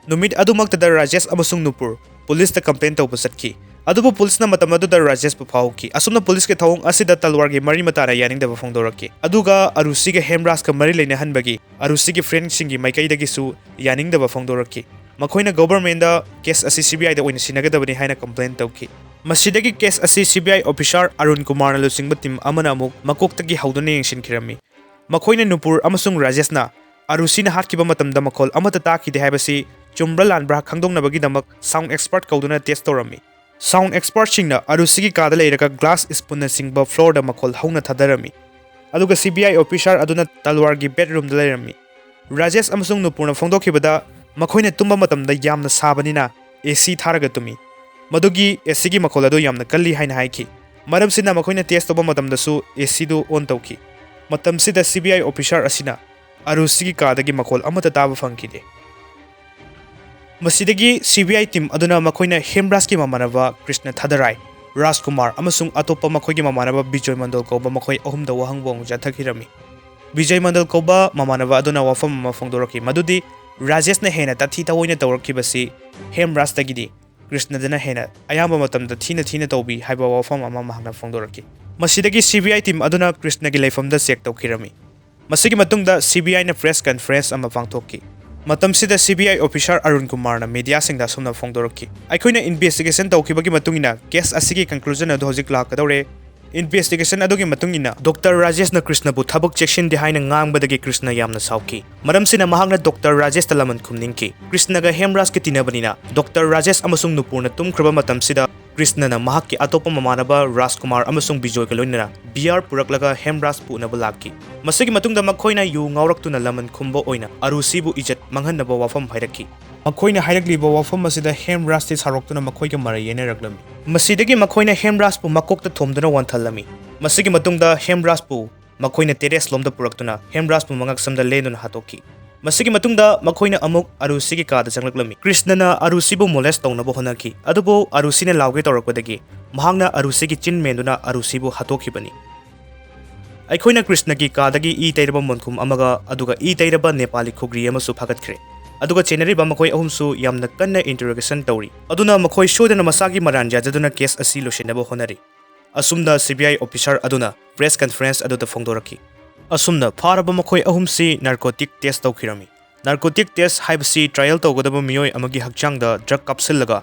ꯅꯨꯃꯤꯠ ꯑꯗꯨꯃꯛꯇꯗ ꯔꯥꯖꯦꯁ ꯑꯃꯁꯨꯡ ꯅꯨꯄꯨꯔ ꯄꯨꯂꯤꯁꯇ complain ꯇꯧꯕ ꯆꯠꯈꯤ꯫ ꯑꯗꯨꯕꯨ ꯄꯨꯂꯤꯁꯅ ꯃꯇꯝ ꯑꯗꯨꯗ ꯔꯥꯖꯦꯁꯄꯨ ꯐꯥꯍꯧꯈꯤ꯫ ꯑꯁꯨꯝꯅ ꯄꯨꯂꯤꯁꯀꯤ ꯊꯧꯑꯣꯡ ꯑꯁꯤꯗ ꯇꯜꯋꯥꯔꯒꯤ ꯃꯔꯤ ꯃꯇꯥꯅ ꯌꯥꯅꯤꯡꯗꯕ ꯐꯣꯡꯗꯣꯔꯛꯈꯤ꯫ ꯑꯗꯨꯒ ꯑꯔꯨꯁꯤꯒ ꯍꯦꯝꯔꯥꯖꯀ ꯃꯔꯤ ꯂꯩꯅꯍꯟꯕꯒꯤ ꯑꯔꯨꯁꯤꯒꯤ friendꯁꯤꯡꯒꯤ ꯃꯥꯏꯀꯩꯗꯒꯤꯁꯨ ꯌꯥꯅꯤꯡꯗꯕ ꯐꯣꯡꯗꯣꯔꯛꯈꯤ꯫ ꯃꯈꯣꯏꯅ governmentꯗ case ꯑꯁꯤ CBIꯗ ꯑꯣꯏꯅ ꯁꯤꯟꯅꯒꯗꯕꯅꯤ ꯍꯥꯏꯅ complain ꯇꯧꯈꯤ꯫ ꯃꯁꯤꯗꯒꯤ case ꯑꯁꯤ CBI officer ꯑꯔꯨꯟ ꯀꯨꯃꯥꯔꯅ ꯂꯨꯆꯤꯡꯕ team ꯑꯃꯅ ꯑꯃꯨꯛ ꯃꯀꯣꯛꯇꯒꯤ ꯍꯧꯗꯨꯅ ꯌꯦꯡꯁꯤꯟꯈꯤꯔꯝꯃꯤ꯫ ꯃꯈꯣꯏꯅ ꯅꯨꯄꯨꯔ ꯑꯃꯁꯨꯡ ꯔꯥꯖꯦꯁꯅ ꯑꯔꯨꯁꯤꯅ ꯍꯥꯠꯈꯤꯕ ꯃꯇꯝꯗ ꯃꯈꯣꯜ ꯑꯃꯠꯇ ꯇꯥꯈꯤꯗꯦ ꯍꯥꯏꯕꯁꯤ ꯆꯨꯝꯕ꯭ꯔꯥ ꯂꯥꯟꯕ꯭ꯔꯥ ꯈꯪꯗꯣꯛꯅꯕꯒꯤꯗꯃꯛ sound expert ꯀꯧꯗꯨꯅ test ꯇꯧꯔꯝꯃꯤ꯫ Sound expertꯁꯤꯡꯅ ꯑꯔꯨꯁꯤꯒꯤ ꯀꯥꯗ ꯂꯩꯔꯒ glass spoonꯅꯆꯤꯡꯕ floorꯗ ꯃꯈꯣꯜ ꯍꯧꯅ ꯊꯥꯗꯔꯝꯃꯤ꯫ ꯑꯗꯨꯒ CBI officer ꯑꯗꯨꯅ ꯇꯜꯋꯥꯔꯒꯤ bedroomꯗ ꯂꯩꯔꯝꯃꯤ꯫ ꯔꯥꯖꯦꯁ ꯑꯃꯁꯨꯡ ꯅꯨꯄꯨꯔꯅ ꯐꯣꯡꯗꯣꯛꯈꯤꯕꯗ, ꯃꯈꯣꯏꯅ ꯇꯨꯝꯕ ꯃꯇꯝꯗ ꯌꯥꯝꯅ ꯁꯥꯕꯅꯤꯅ AC ꯊꯥꯔꯒ ꯇꯨꯝꯃꯤ꯫ ꯃꯗꯨꯒꯤ ACꯒꯤ ꯃꯈꯣꯜ ꯑꯗꯨ ꯌꯥꯝꯅ ꯀꯜꯂꯤ ꯍꯥꯏꯅ ꯍꯥꯏꯈꯤ꯫ ꯃꯔꯝꯁꯤꯅ ꯃꯈꯣꯏꯅ test ꯇꯧꯕ ꯃꯇꯝꯗꯁꯨ ACꯗꯨ on ꯇꯧꯈꯤ꯫ ꯃꯇꯝꯁꯤꯗ CBI officer ꯑꯁꯤꯅ ꯑꯔꯨꯁꯤꯒꯤ ꯀꯥꯗꯒꯤ ꯃꯈꯣꯜ ꯑꯃꯠꯇ ꯇꯥꯕ ꯐꯪꯈꯤꯗꯦ꯫ ꯃꯁꯤꯗꯒꯤ CBI team ꯑꯗꯨꯅ ꯃꯈꯣꯏꯅ ꯍꯦꯝꯔꯥꯖꯀꯤ ꯃꯃꯥꯟꯅꯕ ꯀ꯭ꯔꯤꯁꯅ ꯊꯥꯗꯔꯥꯏ, ꯔꯥꯖꯀꯨꯃꯥꯔ ꯑꯃꯁꯨꯡ ꯑꯇꯣꯞꯄ ꯃꯈꯣꯏꯒꯤ ꯃꯃꯥꯟꯅꯕ ꯕꯤꯖꯣꯏ ꯃꯟꯗꯜ ꯀꯧꯕ ꯃꯈꯣꯏ ꯑꯍꯨꯝꯗ ꯋꯥꯍꯪ ꯄꯥꯎꯍꯪ ꯆꯠꯊꯈꯤꯔꯝꯃꯤ꯫ ꯕꯤꯖꯣꯏ ꯃꯟꯗꯜ ꯀꯧꯕ ꯃꯃꯥꯟꯅꯕ ꯑꯗꯨꯅ ꯋꯥꯐꯝ ꯑꯃ ꯐꯣꯡꯗꯣꯔꯛꯈꯤ, ꯃꯗꯨꯗꯤ ꯔꯥꯖꯦꯁꯅ ꯍꯦꯟꯅ ꯇꯥꯊꯤ ꯇꯥꯑꯣꯏꯅ ꯇꯧꯔꯛꯈꯤꯕꯁꯤ ꯍꯦꯝꯔꯥꯖꯇꯒꯤꯗꯤ ꯀ꯭ꯔꯤꯁꯅꯗꯅ ꯍꯦꯟꯅ ꯑꯌꯥꯝꯕ ꯃꯇꯝꯗ ꯊꯤꯅ ꯊꯤꯅ ꯇꯧꯕꯤ ꯍꯥꯏꯕ ꯋꯥꯐꯝ ꯑꯃ ꯃꯍꯥꯛꯅ ꯐꯣꯡꯗꯣꯔꯛꯈꯤ꯫ ꯃꯁꯤꯗꯒꯤ CBI team ꯑꯗꯨꯅ ꯀ꯭ꯔꯤꯁꯅꯒꯤ ꯂꯩꯐꯝꯗ check ꯇꯧꯈꯤꯔꯝꯃꯤ꯫ ꯃꯁꯤꯒꯤ ꯃꯇꯨꯡꯗ CBIꯅ press conference ꯑꯃ ꯄꯥꯡꯊꯣꯛꯈꯤ꯫ ꯃꯇꯝꯁꯤꯗ CBI officer ꯑꯔꯨꯟ ꯀꯨꯃꯥꯔꯅ mediaꯁꯤꯡꯗ ꯑꯁꯨꯝꯅ ꯐꯣꯡꯗꯣꯔꯛꯈꯤ, "ꯑꯩꯈꯣꯏꯅ investigation ꯇꯧꯈꯤꯕꯒꯤ ꯃꯇꯨꯡ ꯏꯟꯅ case ꯑꯁꯤꯒꯤ conclusion ꯑꯗꯨ ꯍꯧꯖꯤꯛ ꯂꯥꯛꯀꯗꯧꯔꯦ꯫ Investigation ꯑꯗꯨꯒꯤ ꯃꯇꯨꯡ ꯏꯟꯅ Doctor ꯔꯥꯖꯦꯁꯅ ꯀ꯭ꯔꯤꯁꯅꯕꯨ ꯊꯕꯛ ꯆꯦꯛꯁꯤꯟꯗꯦ ꯍꯥꯏꯅ ꯉꯥꯡꯕꯗꯒꯤ ꯀ꯭ꯔꯤꯁꯅ ꯌꯥꯝꯅ ꯁꯥꯎꯈꯤ꯫ ꯃꯔꯝꯁꯤꯅ ꯃꯍꯥꯛꯅ Doctor ꯔꯥꯖꯦꯁꯇ ꯂꯃꯟ ꯈꯨꯝꯅꯤꯡꯈꯤ꯫ ꯀ꯭ꯔꯤꯁꯅꯒ ꯍꯦꯝꯔꯥꯖꯀ ꯇꯤꯟꯅꯕꯅꯤꯅ Doctor ꯔꯥꯖꯦꯁ ꯑꯃꯁꯨꯡ ꯅꯨꯄꯨꯔꯅ ꯇꯨꯝꯈ꯭ꯔꯕ ꯃꯇꯝꯁꯤꯗ ꯀ꯭ꯔꯤꯁꯅꯅ ꯃꯍꯥꯛꯀꯤ ꯑꯇꯣꯞꯄ ꯃꯃꯥꯟꯅꯕ ꯔꯥꯖꯀꯨꯃꯥꯔ ꯑꯃꯁꯨꯡ ꯕꯤꯖꯣꯏꯒ ꯂꯣꯏꯅꯅ beer ꯄꯨꯔꯛꯂꯒ ꯍꯦꯝꯔꯥꯖ ꯄꯨꯅꯕ ꯂꯥꯛꯈꯤ꯫ ꯃꯁꯤꯒꯤ ꯃꯇꯨꯡꯗ ꯃꯈꯣꯏꯅ ꯌꯨ ꯉꯥꯎꯔꯛꯇꯨꯅ ꯂꯃꯟ ꯈꯨꯝꯕ ꯑꯣꯏꯅ ꯑꯔꯨꯁꯤꯕꯨ ꯏꯖꯠ ꯃꯥꯡꯍꯟꯅꯕ ꯋꯥꯐꯝ ꯍꯥꯏꯔꯛꯈꯤ꯫ ꯃꯈꯣꯏꯅ ꯍꯥꯏꯔꯛꯂꯤꯕ ꯋꯥꯐꯝ ꯑꯁꯤꯗ ꯍꯦꯝꯔꯥꯖꯇꯤ ꯁꯥꯎꯔꯛꯇꯨꯅ ꯃꯈꯣꯏꯒ ꯃꯔꯩ ꯌꯦꯠꯅꯔꯛꯂꯝꯃꯤ꯫ ꯃꯁꯤꯗꯒꯤ ꯃꯈꯣꯏꯅ ꯍꯦꯝꯔꯥꯖꯄꯨ ꯃꯀꯣꯛꯇ ꯊꯣꯝꯗꯨꯅ ꯋꯥꯟꯊꯍꯜꯂꯝꯃꯤ꯫ ꯃꯁꯤꯒꯤ ꯃꯇꯨꯡꯗ ꯍꯦꯝꯔꯥꯖꯄꯨ ꯃꯈꯣꯏꯅ terrace ꯂꯣꯝꯗ ꯄꯨꯔꯛꯇꯨꯅ ꯍꯦꯝꯔꯥꯖꯄꯨ ꯃꯉꯛꯁꯝꯗ ꯂꯦꯟꯗꯨꯅ ꯍꯥꯠꯇꯣꯛꯈꯤ꯫ ꯃꯁꯤꯒꯤ ꯃꯇꯨꯡꯗ ꯃꯈꯣꯏꯅ ꯑꯃꯨꯛ ꯑꯔꯨꯁꯤꯒꯤ ꯀꯥꯗ ꯆꯪꯂꯛꯂꯝꯃꯤ꯫ ꯀ꯭ꯔꯤꯁꯅꯅ ꯑꯔꯨꯁꯤꯕꯨ molest ꯇꯧꯅꯕ ꯍꯣꯠꯅꯈꯤ, ꯑꯗꯨꯕꯨ ꯑꯔꯨꯁꯤꯅ ꯂꯥꯎꯒꯦ ꯇꯧꯔꯛꯄꯗꯒꯤ ꯃꯍꯥꯛꯅ ꯑꯔꯨꯁꯤꯒꯤ ꯆꯤꯟ ꯃꯦꯟꯗꯨꯅ ꯑꯔꯨꯁꯤꯕꯨ ꯍꯥꯠꯇꯣꯛꯈꯤꯕꯅꯤ꯫ ꯑꯩꯈꯣꯏꯅ ꯀ꯭ꯔꯤꯁꯅꯒꯤ ꯀꯥꯗꯒꯤ ꯏ ꯇꯩꯔꯕ ꯃꯣꯟꯈꯨꯝ ꯑꯃꯒ ꯑꯗꯨꯒ ꯏ ꯇꯩꯔꯕ ꯅꯦꯄꯥꯂꯤ ꯈꯨꯒ꯭ꯔꯤ ꯑꯃꯁꯨ ꯐꯥꯒꯠꯈ꯭ꯔꯦ꯫ ꯑꯗꯨꯒ ꯆꯦꯟꯅꯔꯤꯕ ꯃꯈꯣꯏ ꯑꯍꯨꯝꯁꯨ ꯌꯥꯝꯅ ꯀꯟꯅ interrogation ꯇꯧꯔꯤ꯫ ꯑꯗꯨꯅ ꯃꯈꯣꯏ ꯁꯣꯏꯗꯅ ꯃꯁꯥꯒꯤ ꯃꯔꯥꯟ ꯌꯥꯖꯗꯨꯅ case ꯑꯁꯤ ꯂꯣꯏꯁꯤꯟꯅꯕ ꯍꯣꯠꯅꯔꯤ꯫ ꯑꯁꯨꯝꯅ C B I officer ꯑꯗꯨꯅ press conference ꯑꯗꯨꯗ ꯐꯣꯡꯗꯣꯔꯛꯈꯤ꯫ ꯑꯁꯨꯝꯅ ꯐꯥꯔꯕ ꯃꯈꯣꯏ ꯑꯍꯨꯝꯁꯤ narcotic test ꯇꯧꯈꯤꯔꯝꯃꯤ꯫ Narcotic test ꯍꯥꯏꯕꯁꯤ trial ꯇꯧꯒꯗꯕ ꯃꯤꯑꯣꯏ ꯑꯃꯒꯤ ꯍꯛꯆꯥꯡꯗ drug ꯀꯥꯞꯁꯤꯜꯂꯒ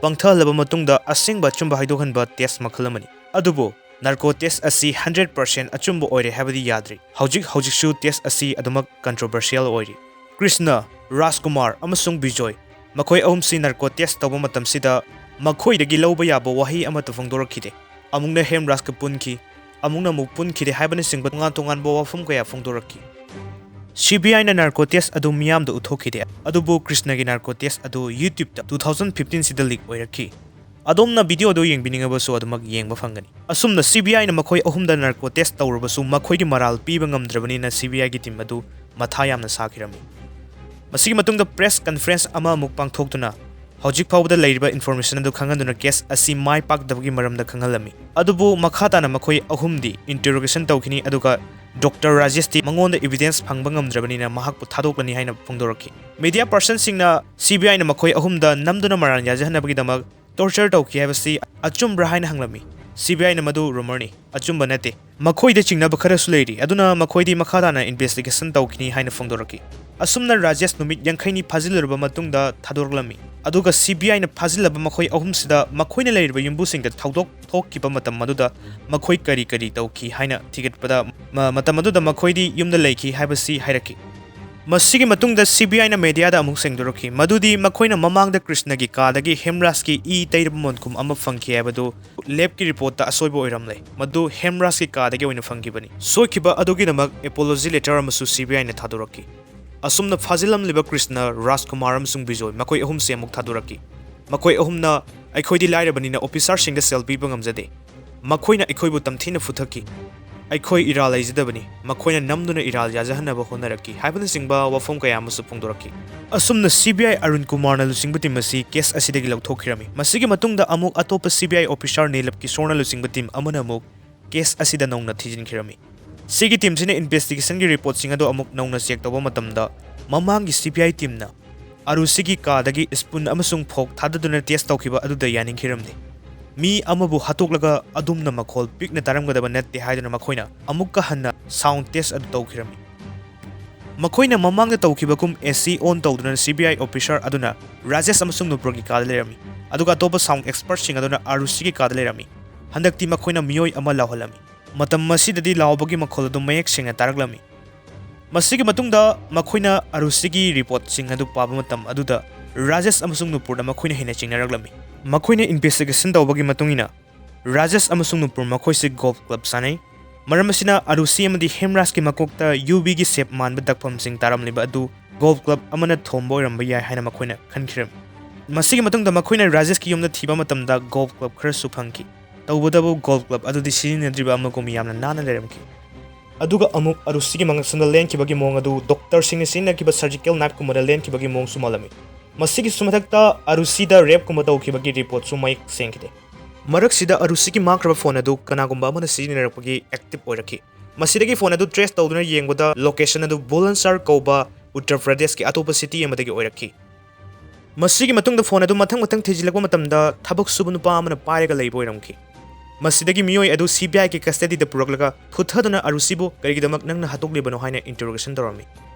ꯄꯪꯊꯍꯜꯂꯕ ꯃꯇꯨꯡꯗ ꯑꯁꯦꯡꯕ ꯑꯆꯨꯝꯕ ꯍꯥꯏꯗꯣꯛꯍꯟꯕ test ꯃꯈꯜ ꯑꯃꯅꯤ꯫ ꯑꯗꯨꯕꯨ narco test ꯑꯁꯤ hundred percent ꯑꯆꯨꯝꯕ ꯑꯣꯏꯔꯦ ꯍꯥꯏꯕꯗꯤ ꯌꯥꯗ꯭ꯔꯤ꯫ ꯍꯧꯖꯤꯛ ꯍꯧꯖꯤꯛꯁꯨ test ꯑꯁꯤ ꯑꯗꯨꯃꯛ controversial ꯑꯣꯏꯔꯤ꯫ ꯀ꯭ꯔꯤꯁꯅ, ꯔꯥꯖꯀꯨꯃꯥꯔ ꯑꯃꯁꯨꯡ ꯕꯤꯖꯣꯏ ꯃꯈꯣꯏ ꯑꯍꯨꯝꯁꯤ narco test ꯇꯧꯕ ꯃꯇꯝꯁꯤꯗ ꯃꯈꯣꯏꯗꯒꯤ ꯂꯧꯕ ꯌꯥꯕ ꯋꯥꯍꯩ ꯑꯃꯠꯇ ꯐꯣꯡꯗꯣꯔꯛꯈꯤꯗꯦ꯫ ꯑꯃꯨꯛꯅ ꯍꯦꯝꯔꯥꯖꯀ ꯄꯨꯟꯈꯤ, ꯑꯃꯨꯛꯅ ꯑꯃꯨꯛ ꯄꯨꯟꯈꯤꯗꯦ ꯍꯥꯏꯕꯅꯆꯤꯡꯕ ꯇꯣꯉꯥꯟ ꯇꯣꯉꯥꯟꯕ ꯋꯥꯐꯝ ꯀꯌꯥ ꯐꯣꯡꯗꯣꯔꯛꯈꯤ꯫ C B I ꯅ narco test ꯑꯗꯨ ꯃꯤꯌꯥꯝꯗ ꯎꯠꯊꯣꯛꯈꯤꯗꯦ, ꯑꯗꯨꯕꯨ ꯀ꯭ꯔꯤꯁꯅꯒꯤ narco test ꯑꯗꯨ YouTube ꯇ two thousand fifteen ꯁꯤꯗ leak ꯑꯣꯏꯔꯛꯈꯤ꯫ ꯑꯗꯣꯝꯅ video ꯑꯗꯨ ꯌꯦꯡꯕꯤꯅꯤꯡꯉꯕꯁꯨ ꯑꯗꯨꯃꯛ ꯌꯦꯡꯕ ꯐꯪꯒꯅꯤ꯫ ꯑꯁꯨꯝꯅ C B I ꯅ ꯃꯈꯣꯏ ꯑꯍꯨꯝꯗ narco test ꯇꯧꯔꯕꯁꯨ ꯃꯈꯣꯏꯒꯤ ꯃꯔꯥꯜ ꯄꯤꯕ ꯉꯝꯗ꯭ꯔꯕꯅꯤꯅ C B I ꯒꯤ team ꯑꯗꯨ ꯃꯊꯥ ꯌꯥꯝꯅ ꯁꯥꯈꯤꯔꯝꯃꯤ꯫ ꯃꯁꯤꯒꯤ ꯃꯇꯨꯡꯗ press conference ꯑꯃ ꯑꯃꯨꯛ ꯄꯥꯡꯊꯣꯛꯇꯨꯅ ꯍꯧꯖꯤꯛ ꯐꯥꯎꯕꯗ ꯂꯩꯔꯤꯕ information ꯑꯗꯨ ꯈꯪꯍꯟꯗꯨꯅ case ꯑꯁꯤ ꯃꯥꯏ ꯄꯥꯛꯇꯕꯒꯤ ꯃꯔꯝꯗ ꯈꯪꯍꯜꯂꯝꯃꯤ꯫ ꯑꯗꯨꯕꯨ ꯃꯈꯥ ꯇꯥꯅ ꯃꯈꯣꯏ ꯑꯍꯨꯝꯗꯤ interrogation ꯇꯧꯈꯤꯅꯤ, ꯑꯗꯨꯒ Doctor ꯔꯥꯖꯦꯁꯇꯤ ꯃꯉꯣꯟꯗ evidence ꯐꯪꯕ ꯉꯝꯗ꯭ꯔꯕꯅꯤꯅ ꯃꯍꯥꯛꯄꯨ ꯊꯥꯗꯣꯛꯂꯅꯤ ꯍꯥꯏꯅ ꯐꯣꯡꯗꯣꯔꯛꯈꯤ꯫ Media personꯁꯤꯡꯅ C B I ꯅ ꯃꯈꯣꯏ ꯑꯍꯨꯝꯗ ꯅꯝꯗꯨꯅ ꯃꯔꯥꯜ ꯌꯥꯖꯍꯟꯅꯕꯒꯤꯗꯃꯛ torture ꯇꯧꯈꯤ ꯍꯥꯏꯕꯁꯤ ꯑꯆꯨꯝꯕ꯭ꯔꯥ ꯍꯥꯏꯅ ꯍꯪꯂꯝꯃꯤ꯫ C B I ꯅ ꯃꯗꯨ rumor ꯅꯤ, ꯑꯆꯨꯝꯕ ꯅꯠꯇꯦ꯫ ꯃꯈꯣꯏꯗ ꯆꯤꯡꯅꯕ ꯈꯔꯁꯨ ꯂꯩꯔꯤ, ꯑꯗꯨꯅ ꯃꯈꯣꯏꯗꯤ ꯃꯈꯥ ꯇꯥꯅ investigation ꯇꯧꯈꯤꯅꯤ ꯍꯥꯏꯅ ꯐꯣꯡꯗꯣꯔꯛꯈꯤ꯫ ꯑꯁꯨꯝꯅ ꯔꯥꯖꯦꯁ ꯅꯨꯃꯤꯠ ꯌꯥꯡꯈꯩꯅꯤ ꯐꯥꯖꯤꯜꯂꯨꯔꯕ ꯃꯇꯨꯡꯗ ꯊꯥꯗꯣꯔꯛꯂꯝꯃꯤ꯫ ꯑꯗꯨꯒ C B I ꯅ ꯐꯥꯖꯤꯜꯂꯕ ꯃꯈꯣꯏ ꯑꯍꯨꯝꯁꯤꯗ ꯃꯈꯣꯏꯅ ꯂꯩꯔꯤꯕ ꯌꯨꯝꯕꯨꯁꯤꯡꯗ ꯊꯧꯗꯣꯛ ꯊꯣꯛꯈꯤꯕ ꯃꯇꯝ ꯑꯗꯨꯗ ꯃꯈꯣꯏ ꯀꯔꯤ ꯀꯔꯤ ꯇꯧꯈꯤ ꯍꯥꯏꯅ ꯊꯤꯒꯠꯄꯗ, ꯃ-, ꯃꯇꯝ ꯑꯗꯨꯗ ꯃꯈꯣꯏꯗꯤ ꯌꯨꯝꯗ ꯂꯩꯈꯤ ꯍꯥꯏꯕꯁꯤ ꯍꯥꯏꯔꯛꯈꯤ꯫ ꯃꯁꯤꯒꯤ ꯃꯇꯨꯡꯗ C B I ꯅ media ꯗ ꯑꯃꯨꯛ ꯁꯦꯡꯗꯣꯔꯛꯈꯤ, ꯃꯗꯨꯗꯤ ꯃꯈꯣꯏꯅ ꯃꯃꯥꯡꯗ ꯀ꯭ꯔꯤꯁꯅꯒꯤ ꯀꯥꯗꯒꯤ ꯍꯦꯝꯔꯥꯖꯀꯤ ꯏ ꯇꯩꯔꯕ ꯃꯣꯟꯈꯨꯝ ꯑꯃ ꯐꯪꯈꯤ ꯍꯥꯏꯕꯗꯨ lab ꯀꯤ report ꯇ ꯑꯁꯣꯏꯕ ꯑꯣꯏꯔꯝꯂꯦ, ꯃꯗꯨ ꯍꯦꯝꯔꯥꯖꯀꯤ ꯀꯥꯗꯒꯤ ꯑꯣꯏꯅ ꯐꯪꯈꯤꯕꯅꯤ꯫ ꯁꯣꯏꯈꯤꯕ ꯑꯗꯨꯒꯤꯗꯃꯛ apology letter ꯑꯃꯁꯨ C B I ꯅ ꯊꯥꯗꯣꯔꯛꯈꯤ꯫ ꯑꯁꯨꯝꯅ ꯐꯥꯖꯤꯜꯂꯝꯂꯤꯕ ꯀ꯭ꯔꯤꯁꯅ, ꯔꯥꯖꯀꯨꯃꯥꯔ ꯑꯃꯁꯨꯡ ꯕꯤꯖꯣꯏ ꯃꯈꯣꯏ ꯑꯍꯨꯝꯁꯦ ꯑꯃꯨꯛ ꯊꯥꯗꯣꯔꯛꯈꯤ꯫ ꯃꯈꯣꯏ ꯑꯍꯨꯝꯅ, "ꯑꯩꯈꯣꯏꯗꯤ ꯂꯥꯏꯔꯕꯅꯤꯅ officer ꯁꯤꯡꯗ cell ꯄꯤꯕ ꯉꯝꯖꯗꯦ꯫ ꯃꯈꯣꯏꯅ ꯑꯩꯈꯣꯏꯕꯨ ꯇꯝꯊꯤꯅ ꯐꯨꯊꯈꯤ꯫ "ꯑꯩꯈꯣꯏ ꯏꯔꯥꯜ ꯂꯩꯖꯗꯕꯅꯤ, ꯃꯈꯣꯏꯅ ꯅꯝꯗꯨꯅ ꯏꯔꯥꯜ ꯌꯥꯖꯍꯟꯅꯕ ꯍꯣꯠꯅꯔꯛꯈꯤ" ꯍꯥꯏꯕꯅꯆꯤꯡꯕ ꯋꯥꯐꯝ ꯀꯌꯥ ꯑꯃꯁꯨ ꯐꯣꯡꯗꯣꯔꯛꯈꯤ꯫ ꯑꯁꯨꯝꯅ ꯁꯤ ꯕꯤ ꯑꯥꯏ ꯑꯔꯨꯟ ꯀꯨꯃꯥꯔꯅ ꯂꯨꯆꯤꯡꯕ ꯇꯤꯝ ꯑꯁꯤ ꯀꯦꯁ ꯑꯁꯤꯗꯒꯤ ꯂꯧꯊꯣꯛꯈꯤꯔꯝꯃꯤ꯫ ꯃꯁꯤꯒꯤ ꯃꯇꯨꯡꯗ ꯑꯃꯨꯛ ꯑꯇꯣꯞꯄ ꯁꯤ ꯕꯤ ꯑꯥꯏ ꯑꯣꯐꯤꯁꯥꯔ ꯅꯤꯂꯞ ꯀꯤꯁꯣꯔꯅ ꯂꯨꯆꯤꯡꯕ ꯇꯤꯝ ꯑꯃꯅ ꯑꯃꯨꯛ ꯀꯦꯁ ꯑꯁꯤꯗ ꯅꯧꯅ ꯊꯤꯖꯤꯟꯈꯤꯔꯝꯃꯤ꯫ ꯁꯤꯒꯤ ꯇꯤꯝꯁꯤꯅ ꯏꯟꯚꯦꯁꯇꯤꯒꯦꯁꯟꯒꯤ ꯔꯤꯄꯣꯔꯠꯁꯤꯡ ꯑꯗꯨ ꯑꯃꯨꯛ ꯅꯧꯅ ꯆꯦꯛ ꯇꯧꯕ ꯃꯇꯝꯗ, ꯃꯃꯥꯡꯒꯤ ꯁꯤ ꯕꯤ ꯑꯥꯏ ꯇꯤꯝꯅ ꯑꯔꯨꯁꯤꯒꯤ ꯀꯥꯗꯒꯤ ꯁ꯭ꯄꯨꯟ ꯑꯃꯁꯨꯡ ꯐꯣꯛ ꯊꯥꯗꯗꯨꯅ ꯇꯦꯁ ꯇꯧꯈꯤꯕ ꯑꯗꯨꯗ ꯌꯥꯅꯤꯡꯈꯤꯔꯝꯗꯦ꯫ ꯃꯤ ꯑꯃꯕꯨ ꯍꯥꯠꯇꯣꯛꯂꯒ ꯑꯗꯨꯝꯅ ꯃꯈꯣꯜ ꯄꯤꯛꯅ ꯇꯥꯔꯝꯒꯗꯕ ꯅꯠꯇꯦ ꯍꯥꯏꯗꯨꯅ ꯃꯈꯣꯏꯅ ꯑꯃꯨꯛꯀ ꯍꯟꯅ ꯁꯥꯎꯟ ꯇꯦꯁ ꯑꯗꯨ ꯇꯧꯈꯤꯔꯝꯃꯤ꯫ ꯃꯈꯣꯏꯅ ꯃꯃꯥꯡꯗ ꯇꯧꯈꯤꯕꯒꯨꯝ ꯑꯦ ꯁꯤ ꯑꯣꯟ ꯇꯧꯗꯨꯅ ꯁꯤ ꯕꯤ ꯑꯥꯏ ꯑꯣꯐꯤꯁꯥꯔ ꯑꯗꯨꯅ ꯔꯥꯖꯦꯁ ꯑꯃꯁꯨꯡ ꯅꯨꯄꯨꯔꯒꯤ ꯀꯥꯗ ꯂꯩꯔꯝꯃꯤ, ꯑꯗꯨꯒ ꯑꯇꯣꯞꯄ ꯁꯥꯎꯟ ꯑꯦꯛꯁꯄꯔꯠꯁꯤꯡ ꯑꯗꯨꯅ ꯑꯔꯨꯁꯤꯒꯤ ꯀꯥꯗ ꯂꯩꯔꯝꯃꯤ꯫ ꯍꯟꯗꯛꯇꯤ ꯃꯈꯣꯏꯅ ꯃꯤꯑꯣꯏ ꯑꯃ ꯂꯥꯎꯍꯜꯂꯝꯃꯤ꯫ ꯃꯇꯝ ꯑꯁꯤꯗꯗꯤ ꯂꯥꯎꯕꯒꯤ ꯃꯈꯣꯜ ꯑꯗꯨ ꯃꯌꯦꯛ ꯁꯦꯡꯅ ꯇꯥꯔꯛꯂꯝꯃꯤ꯫ ꯃꯁꯤꯒꯤ ꯃꯇꯨꯡꯗ ꯃꯈꯣꯏꯅ ꯑꯔꯨꯁꯤꯒꯤ ꯔꯤꯄꯣꯔꯠꯁꯤꯡ ꯑꯗꯨ ꯄꯥꯕ ꯃꯇꯝ ꯑꯗꯨꯗ ꯔꯥꯖꯦꯁ ꯑꯃꯁꯨꯡ ꯅꯨꯄꯨꯔꯗ ꯃꯈꯣꯏꯅ ꯍꯦꯟꯅ ꯆꯤꯡꯅꯔꯛꯂꯝꯃꯤ꯫ ꯃꯈꯣꯏꯅ ꯏꯟꯚꯦꯁꯇꯤꯒꯦꯁꯟ ꯇꯧꯕꯒꯤ ꯃꯇꯨꯡ ꯏꯟꯅ ꯔꯥꯖꯦꯁ ꯑꯃꯁꯨꯡ ꯅꯨꯄꯨꯔ ꯃꯈꯣꯏꯁꯤ ꯒꯣꯜꯐ ꯀ꯭ꯂꯕ ꯁꯥꯟꯅꯩ꯫ ꯃꯔꯝ ꯑꯁꯤꯅ ꯑꯔꯨꯁꯤ ꯑꯃꯗꯤ ꯍꯦꯝꯔꯥꯖꯀꯤ ꯃꯀꯣꯛꯇ ꯌꯨ ꯕꯤꯒꯤ ꯁꯦꯞ ꯃꯥꯟꯕ ꯗꯛꯐꯝꯁꯤꯡ ꯇꯥꯔꯝꯂꯤꯕ ꯑꯗꯨ ꯒꯣꯜꯐ ꯀ꯭ꯂꯕ ꯑꯃꯅ ꯊꯣꯝꯕ ꯑꯣꯏꯔꯝꯕ ꯌꯥꯏ ꯍꯥꯏꯅ ꯃꯈꯣꯏꯅ ꯈꯟꯈꯤꯔꯝꯃꯤ꯫ ꯃꯁꯤꯒꯤ ꯃꯇꯨꯡꯗ ꯃꯈꯣꯏꯅ ꯔꯥꯖꯦꯁꯀꯤ ꯌꯨꯝꯗ ꯊꯤꯕ ꯃꯇꯝꯗ ꯒꯣꯜꯐ ꯀ꯭ꯂꯕ ꯈꯔꯁꯨ ꯐꯪꯈꯤ꯫ ꯇꯧꯕꯇꯕꯨ ꯒꯣꯜꯐ ꯀ꯭ꯂꯕ ꯑꯗꯨꯗꯤ ꯁꯤꯖꯤꯟꯅꯗ꯭ꯔꯤꯕ ꯑꯃꯒꯨꯝ ꯌꯥꯝꯅ ꯅꯥꯟꯅ ꯂꯩꯔꯝꯈꯤ꯫ ꯑꯗꯨꯒ ꯑꯃꯨꯛ ꯑꯔꯨꯁꯤꯒꯤ ꯃꯉꯛꯁꯝꯗ ꯂꯦꯟꯈꯤꯕꯒꯤ ꯃꯑꯣꯡ ꯑꯗꯨ ꯗꯣꯛꯇꯔꯁꯤꯡꯅ ꯁꯤꯖꯤꯟꯅꯈꯤꯕ ꯁꯔꯖꯤꯀꯦꯜ ꯅꯥꯏꯐꯀꯨꯝꯕꯗ ꯂꯦꯟꯈꯤꯕꯒꯤ ꯃꯑꯣꯡꯁꯨ ꯃꯥꯜꯂꯝꯃꯤ꯫ ꯃꯁꯤꯒꯤꯁꯨ ꯃꯊꯛꯇ ꯑꯔꯨꯁꯤꯗ ꯔꯦꯞꯀꯨꯝꯕ ꯇꯧꯈꯤꯕꯒꯤ ꯔꯤꯄꯣꯔꯠꯁꯨ ꯃꯌꯦꯛ ꯁꯦꯡꯈꯤꯗꯦ꯫ ꯃꯔꯛꯁꯤꯗ ꯑꯔꯨꯁꯤꯒꯤ ꯃꯥꯡꯈ꯭ꯔꯕ ꯐꯣꯟ ꯑꯗꯨ ꯀꯅꯥꯒꯨꯝꯕ ꯑꯃꯅ ꯁꯤꯖꯤꯟꯅꯔꯛꯄꯒꯤ ꯑꯦꯛꯇꯤꯚ ꯑꯣꯏꯔꯛꯈꯤ꯫ ꯃꯁꯤꯗꯒꯤ ꯐꯣꯟ ꯑꯗꯨ ꯇ꯭ꯔꯦꯁ ꯇꯧꯗꯨꯅ ꯌꯦꯡꯕꯗ ꯂꯣꯀꯦꯁꯟ ꯑꯗꯨ ꯕꯨꯂꯟꯁꯔ ꯀꯧꯕ ꯎꯠꯇꯔ ꯄ꯭ꯔꯗꯦꯁꯀꯤ ꯑꯇꯣꯞꯄ ꯁꯤꯇꯤ ꯑꯃꯗꯒꯤ ꯑꯣꯏꯔꯛꯈꯤ꯫ ꯃꯁꯤꯒꯤ ꯃꯇꯨꯡꯗ ꯐꯣꯟ ꯑꯗꯨ ꯃꯊꯪ ꯃꯊꯪ ꯊꯤꯖꯤꯜꯂꯛꯄ ꯃꯇꯝꯗ ꯊꯕꯛ ꯁꯨꯕ ꯅꯨꯄꯥ ꯑꯃꯅ ꯄꯥꯏꯔꯒ ꯂꯩꯕ ꯑꯣꯏꯔꯝꯈꯤ꯫ ꯃꯁꯤꯗꯒꯤ ꯃꯤꯑꯣꯏ ꯑꯗꯨ ꯁꯤ ꯕꯤ ꯑꯥꯏꯒꯤ ꯀꯁꯇꯗꯤꯗ ꯄꯨꯔꯛꯂꯒ ꯐꯨꯊꯗꯨꯅ ꯑꯔꯨꯁꯤꯕꯨ ꯀꯔꯤꯒꯤꯗꯃꯛ ꯅꯪꯅ ꯍꯥꯠꯇꯣꯛꯂꯤꯕꯅꯣ ꯍꯥꯏꯅ ꯏꯟꯇꯔꯣꯒꯦꯁꯟ ꯇꯧꯔꯝꯃꯤ꯫